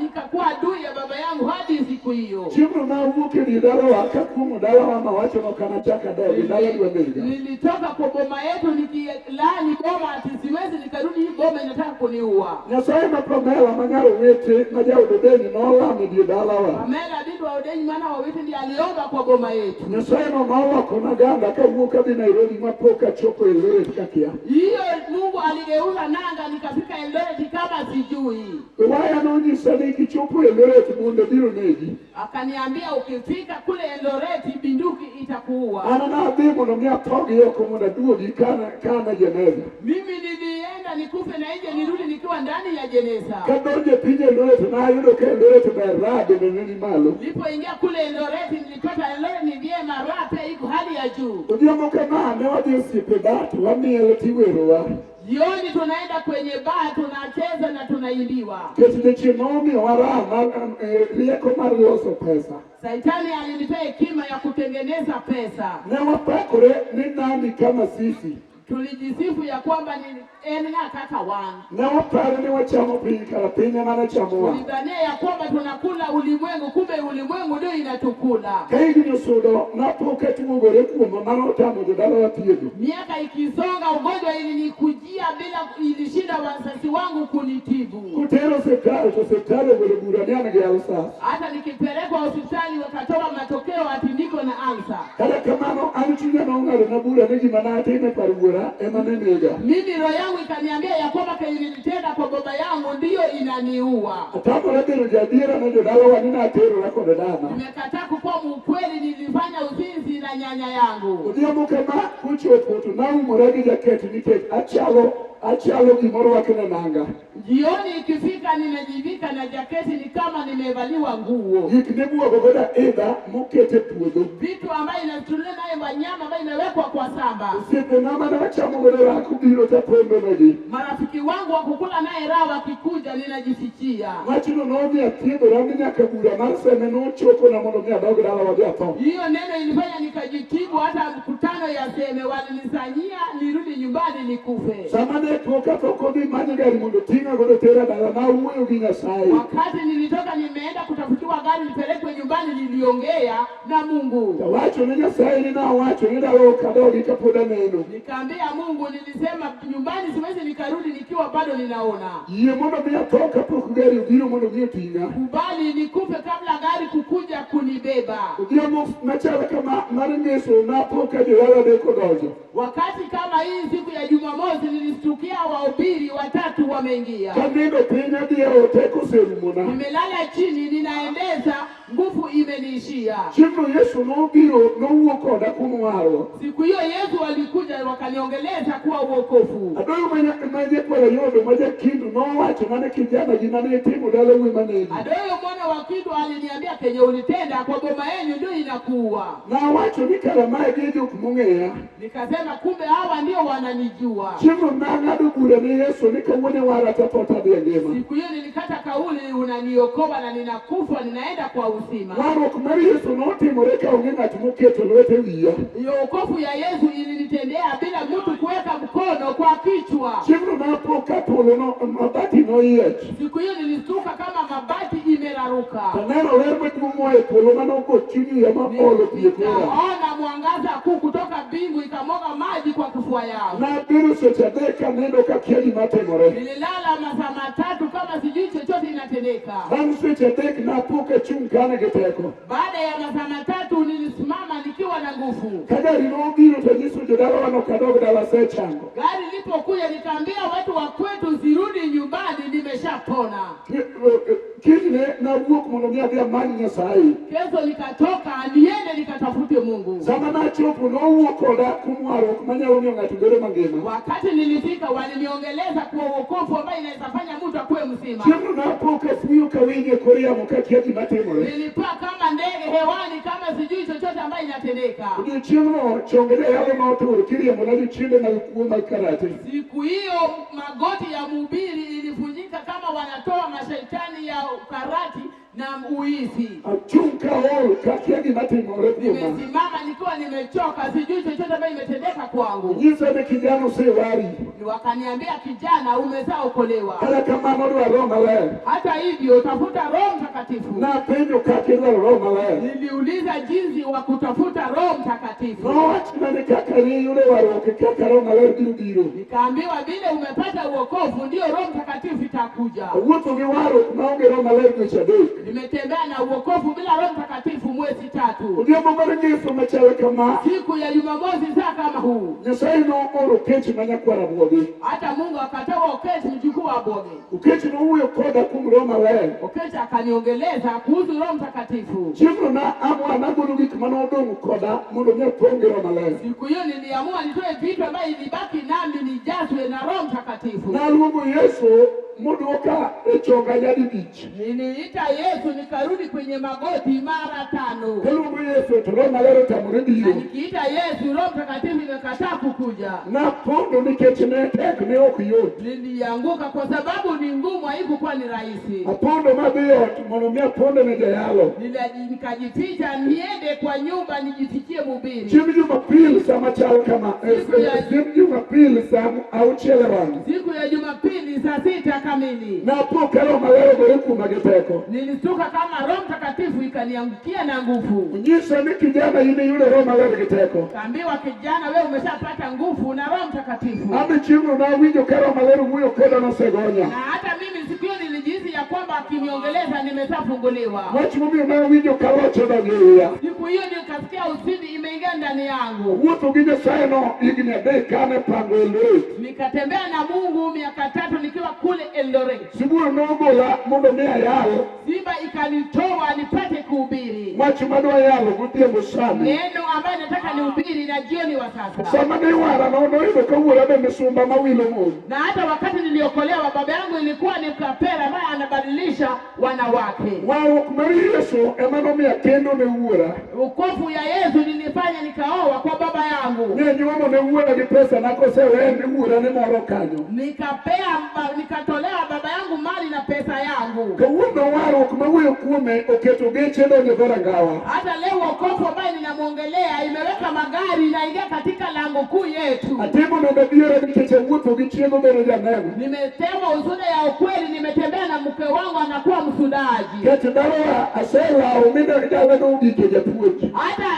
[SPEAKER 5] nikakuwa adui ya baba yangu hadi siku hiyo.
[SPEAKER 1] Chieng'no nawuok e dier dalawa kakuong'o dalawa mawacho ni ok anachak adogi, dala dwa nega.
[SPEAKER 5] Nilitoka kwa boma yetu nikilaani boma ati siwezi nikarudi, hii boma inataka kuniua.
[SPEAKER 1] Nyasaye ma Pamela ma nyar owete ma jaod Odenyo nolamo e dier dalawa.
[SPEAKER 5] Pamela binti wa Odenyi mwana wa Owete ndiye aliomba kwa boma yetu.
[SPEAKER 1] Nyasaye no nolokona ganda kawuok adhi Nairobi mapok achopo Eldoret kakia.
[SPEAKER 5] Hiyo Mungu aligeuza nanga nikafika Eldoret kama sijui.
[SPEAKER 1] Waya nonyisa ni kichopo Eldoret bunde biro negi.
[SPEAKER 5] Akaniambia ukifika kule Eldoret binduki itakuua.
[SPEAKER 1] An nadhi mondo mi atho gi oko mondo aduogi kana jeneza.
[SPEAKER 5] Mimi nilienda nikufe na nje nirudi nikiwa ndani ya jeneza.
[SPEAKER 1] Kadonjo e piny Eldoret nayudo ka Eldoret ber raha bende ne ni malo.
[SPEAKER 5] Nilipoingia kule Eldoret nilipata Eldoret ni vyema, raha pia iko hali ya juu.
[SPEAKER 1] Odhiambo kama ne wadhi osiepe bar to wamiel tiwerowa.
[SPEAKER 5] Jioni tunaenda kwenye baa tunacheza na tunaimbiwa.
[SPEAKER 1] Nikech jachien nomiyowa raha mar rieko mar loso pesa.
[SPEAKER 5] Saitani alinipea hekima ya kutengeneza pesa.
[SPEAKER 1] Ne wapakore ni nani kama sisi.
[SPEAKER 5] Tulijisifu ya kwamba ni en ng'a kaka wan.
[SPEAKER 1] Ne waparo ni wachamo piny kara piny ema ne chamowa.
[SPEAKER 5] Tulidhania ya kwamba tunakula ulimwengu, kumbe ulimwengu ndio inatukula.
[SPEAKER 1] Ka higni osudo napo ka tuo ogore kuoma mano otamo jodalawa thiedho.
[SPEAKER 5] Miaka ikisonga, ugonjwa ilinikujia bila, ilishinda wazazi wangu kunitibu.
[SPEAKER 1] Kotero osiptal to osiptal ogolo bura ni an gi ulcers.
[SPEAKER 5] Hata nikipelekwa hospitali wakatoa matokeo ati niko na ulcer.
[SPEAKER 1] Kata kamano an chunya nong'adona bura ni gima natimo e par wuora ema ne nega.
[SPEAKER 5] Mimi roho yangu ikaniambia ya kwamba kenye nilitenda kwa baba yangu ndiyo inaniua.
[SPEAKER 1] Atamora bedo jaadiera ne jodalawa ni naterora kod dana.
[SPEAKER 5] Nimekataa kukuwa mkweli, nilifanya uzinzi na nyanya yangu.
[SPEAKER 1] Odhiambo kama kochopo to naumora gi jaket nikech achalo achalo gimoro wakene nanga.
[SPEAKER 5] Jioni ikifika, nimejivika na jaketi ni kama nimevaliwa nguo.
[SPEAKER 1] Gik mibuogo godo aidha moket e puodho.
[SPEAKER 5] Vitu ambayo inatulia naye wanyama ambayo inawekwa kwa samba.
[SPEAKER 1] Osiepena mane wachamo godo orako biro tapondo negi.
[SPEAKER 5] Marafiki wangu wa kukula naye raha wakikuja, ninajifichia.
[SPEAKER 1] Wachno nomiyo athiedhora mi nyaka bura mar seme nochopona mondo mi adog dala wadhi atho.
[SPEAKER 5] Hiyo neno ilifanya nikajitibu, hata mkutano ya seme walinisanyia nirudi nyumbani nikufe.
[SPEAKER 1] Sama ne pok atho kodhi manyo gari mondo ting'a godo tera dala nawuoyo gi Nyasaye.
[SPEAKER 5] Wakati nilitoka nimeenda kutafutiwa gari nipelekwe nyumbani, niliongea na Mungu,
[SPEAKER 1] Tawacho ne Nyasaye ni nawacho ni dala ok adogi kapod aneno.
[SPEAKER 5] nikaambia Mungu, nilisema nyumbani siwezi nikarudi nikiwa bado ninaona.
[SPEAKER 1] Yie mondo mi atho kapok gari obiro mondo mi oting'a.
[SPEAKER 5] Kubali nikufe kabla gari kukuja kunibeba.
[SPEAKER 1] Odhiambo machalo kama mar ngeso napo ka jodala adek odonjo.
[SPEAKER 5] Wakati kama hii siku ya Jumamosi nilistukia wahubiri watatu wameingia.
[SPEAKER 1] Kanindo piny adhi e ot teko oserumona.
[SPEAKER 5] Nimelala chini, ninaendeza, nguvu imeniishia.
[SPEAKER 1] Chieng'no Yesu nobiro nowuo koda kuom warruok.
[SPEAKER 5] Siku hiyo Yesu alikuja wakaniongeleza kuwa uokovu.
[SPEAKER 1] Adoyo manye kwara yodo ma jakindu nowachona ni kijana gima ne itimo dala wuoyi manegi.
[SPEAKER 5] Adoyo mwana wa Kindu aliniambia kenye ulitenda kwa boma yenu ndio inakuwa.
[SPEAKER 1] Nawacho ni kara mae gi jok mong'eya.
[SPEAKER 5] Nikasema kumbe hawa ndio wananijua.
[SPEAKER 1] Chieng'no nang'ado bura ne Yesu ni kawuono wara tatho tadhi e ngima.
[SPEAKER 5] Siku hiyo nilikata kauli, unaniokoa na ninakufa, ninaenda kwa uzima.
[SPEAKER 1] Warruok mar Yesu notimore ka onge ng'at moketo lwete wiya.
[SPEAKER 5] Hiyo wokovu ya Yesu ilinitendea bila mtu kuweka mkono kwa kichwa.
[SPEAKER 1] Chieng'no napo ka polo no mabati noyiech.
[SPEAKER 5] Siku hiyo nilistuka kama mabati imeraruka.
[SPEAKER 1] Taneno ler maduong' moa e polo manogo chuny wiya ma olo pi e kora.
[SPEAKER 5] Nikaona mwangaza kuu kutoka mbingu ikamwaga maji kwa kifua yangu.
[SPEAKER 1] Nabedo seche adek kanindo kakia gima timore.
[SPEAKER 5] Nililala masaa matatu kama sijui chochote inatendeka.
[SPEAKER 1] Bang' seche adek napo kachung' ka an gi teko.
[SPEAKER 5] Baada ya masaa matatu nilisimama nikiwa na nguvu.
[SPEAKER 1] Ka gari nobiro to nyiso jodalawa ni ok adog dala asechango.
[SPEAKER 5] Gari lilipokuja nikaambia watu wa kwetu, sirudi nyumbani, nimeshapona.
[SPEAKER 1] Kinyne nawuok mondo mi adhi amany Nyasaye.
[SPEAKER 5] Kesho nikatoka niende nikatafute Mungu.
[SPEAKER 1] Sama nachopo nowuok koda kuom warruok manyalo miyo ng'ato bedo mangima.
[SPEAKER 5] Wakati nilifika waliniongeleza kwa wokovu ambayo inaweza fanya mtu akuwe mzima.
[SPEAKER 1] Chieng'no napo kafuyo kawinjo e kor yamo kakia gima timore.
[SPEAKER 5] Nilipaa kama ndege hewani, kama sijui chochote ambayo inatendeka.
[SPEAKER 1] Odiochieng'no chonge jayalo notur kiriembona jochiende mag kuo mag karate.
[SPEAKER 5] Siku hiyo magoti ya mhubiri ilivunjika kama wanatoa mashaitani ya karati na uizi.
[SPEAKER 1] Achung' kaol kakia gima timore kuoma.
[SPEAKER 5] Nimesimama nikiwa nimechoka, sijui chochote ambayo imetendeka kwangu.
[SPEAKER 1] Nyisa ni kijana osewari.
[SPEAKER 5] Wakaniambia, kijana, umeshaokolewa.
[SPEAKER 1] Kata kamano dwar Roho Maler.
[SPEAKER 5] Hata hivyo tafuta Roho Mtakatifu.
[SPEAKER 1] Napenjo kaka idwaro Roho Maler.
[SPEAKER 5] Niliuliza jinsi wa kutafuta Roho Mtakatifu,
[SPEAKER 1] Nowachna ni kaka niyudo warruok e kaka Roho Maler biro biro.
[SPEAKER 5] nikaambiwa vile umepata uokovu ndio Roho Mtakatifu itakuja.
[SPEAKER 1] Awuotho gi warruok maonge Roho Maler dweche adek.
[SPEAKER 5] Nimetembea na uokovu bila Roho Mtakatifu mwezi tatu.
[SPEAKER 1] Odhiambo mar ngeso machal kama
[SPEAKER 5] Siku ya Jumamosi saa kama huu,
[SPEAKER 1] Nyasaye nooro Okech ma nyakwar Abwogi.
[SPEAKER 5] hata Mungu akatoa Okech mjukuu wa Aboge.
[SPEAKER 1] Okech nowuoyo koda kuom Roho Maler.
[SPEAKER 5] Okech akaniongeleza kuhusu Roho Mtakatifu.
[SPEAKER 1] Chieng'no na amua nagolo gik manodong' koda mondo mi apong' gi Roho Maler.
[SPEAKER 5] Siku hiyo niliamua nitoe vitu ambayo ilibaki nami nijazwe na Roho Mtakatifu.
[SPEAKER 1] Naluongo Yesu Moduoka e chonga nyadibich.
[SPEAKER 5] Niliita Yesu nikarudi kwenye magoti mara 5.
[SPEAKER 1] Kaluongo Yesu to Roho Maler otamore
[SPEAKER 5] Na
[SPEAKER 1] biro.
[SPEAKER 5] nikiita Yesu, Roho Mtakatifu imekataa kukuja.
[SPEAKER 1] Napondo nikech ne tek, ne ok yot.
[SPEAKER 5] Nilianguka kwa sababu ni ngumu, haikuwa ni rahisi.
[SPEAKER 1] Apondo madhi ot mondo mi aponde ne jayalo.
[SPEAKER 5] Nikajificha niende kwa nyumba nijifichie mhubiri.
[SPEAKER 1] Chieng' Jumapil sama chal kama, chieng' Jumapil sa 6 e rang.
[SPEAKER 5] Siku ya Jumapili saa 6 kamili
[SPEAKER 1] Napo ka Roho Maler ogore kuoma gi teko.
[SPEAKER 5] nilishtuka kama Roho Mtakatifu ikaniangukia na nguvu.
[SPEAKER 1] Nyisa ni kijana in iyudo Roho Maler gi teko.
[SPEAKER 5] Kaambiwa, kijana, wewe umeshapata nguvu na Roho Mtakatifu.
[SPEAKER 1] An be chieng'no nawinjo ka Roho Maler wuoyo koda nosegonya.
[SPEAKER 5] Na hata mimi siku hiyo nilijihisi ya kwamba akiniongeleza nimeshafunguliwa.
[SPEAKER 1] Wach momiyo nawinjo ka loch odonjo e iya.
[SPEAKER 5] Siku hiyo nikasikia ushindi imeingia ndani yangu.
[SPEAKER 1] Wuotho gi Nyasaye no higni 3 kane pango Eldoret.
[SPEAKER 5] Nikatembea na Mungu miaka 3 nikiwa kule Eldoret.
[SPEAKER 1] Sibuor nogola mondo mi ayal.
[SPEAKER 5] Simba ikanitoa nipate kuhubiri
[SPEAKER 1] Wach madwa yalo godhiambo sani.
[SPEAKER 5] neno ambayo nataka nihubiri na jioni wa sasa.
[SPEAKER 1] Sama ne iwara no noyudo ka wuora be misumba mawilo mon.
[SPEAKER 5] Na hata wakati niliokolewa, baba yangu ilikuwa ni kapera ambaye anabadilisha wanawake.
[SPEAKER 1] Warruok mar Yesu ema nomiyo akendo ne wuora.
[SPEAKER 5] Wokovu ya Yesu nilifanya nikaoa kwa baba yangu,
[SPEAKER 1] Ne anyuomo ne wuora gi pesa na kosewe ne wuora ne moro kanyo.
[SPEAKER 5] Nikatolea baba yangu mali na pesa yangu.
[SPEAKER 1] Kawuono warruok mawuoyo kuome oketo geche donjo e dhorangawa.
[SPEAKER 5] Hata leo wokovu ambaye ninamwongelea imeweka magari inaingia katika lango kuu yetu.
[SPEAKER 1] Atimo nende adiera nikech awuotho gi chiego bedo janeno.
[SPEAKER 5] Nimesema ushuhuda ya ukweli, nimetembea na mke wangu anakuwa mshuhudaji.
[SPEAKER 1] Nikech dalawa aselawo mi dalano ogik e japuonj.
[SPEAKER 5] Hata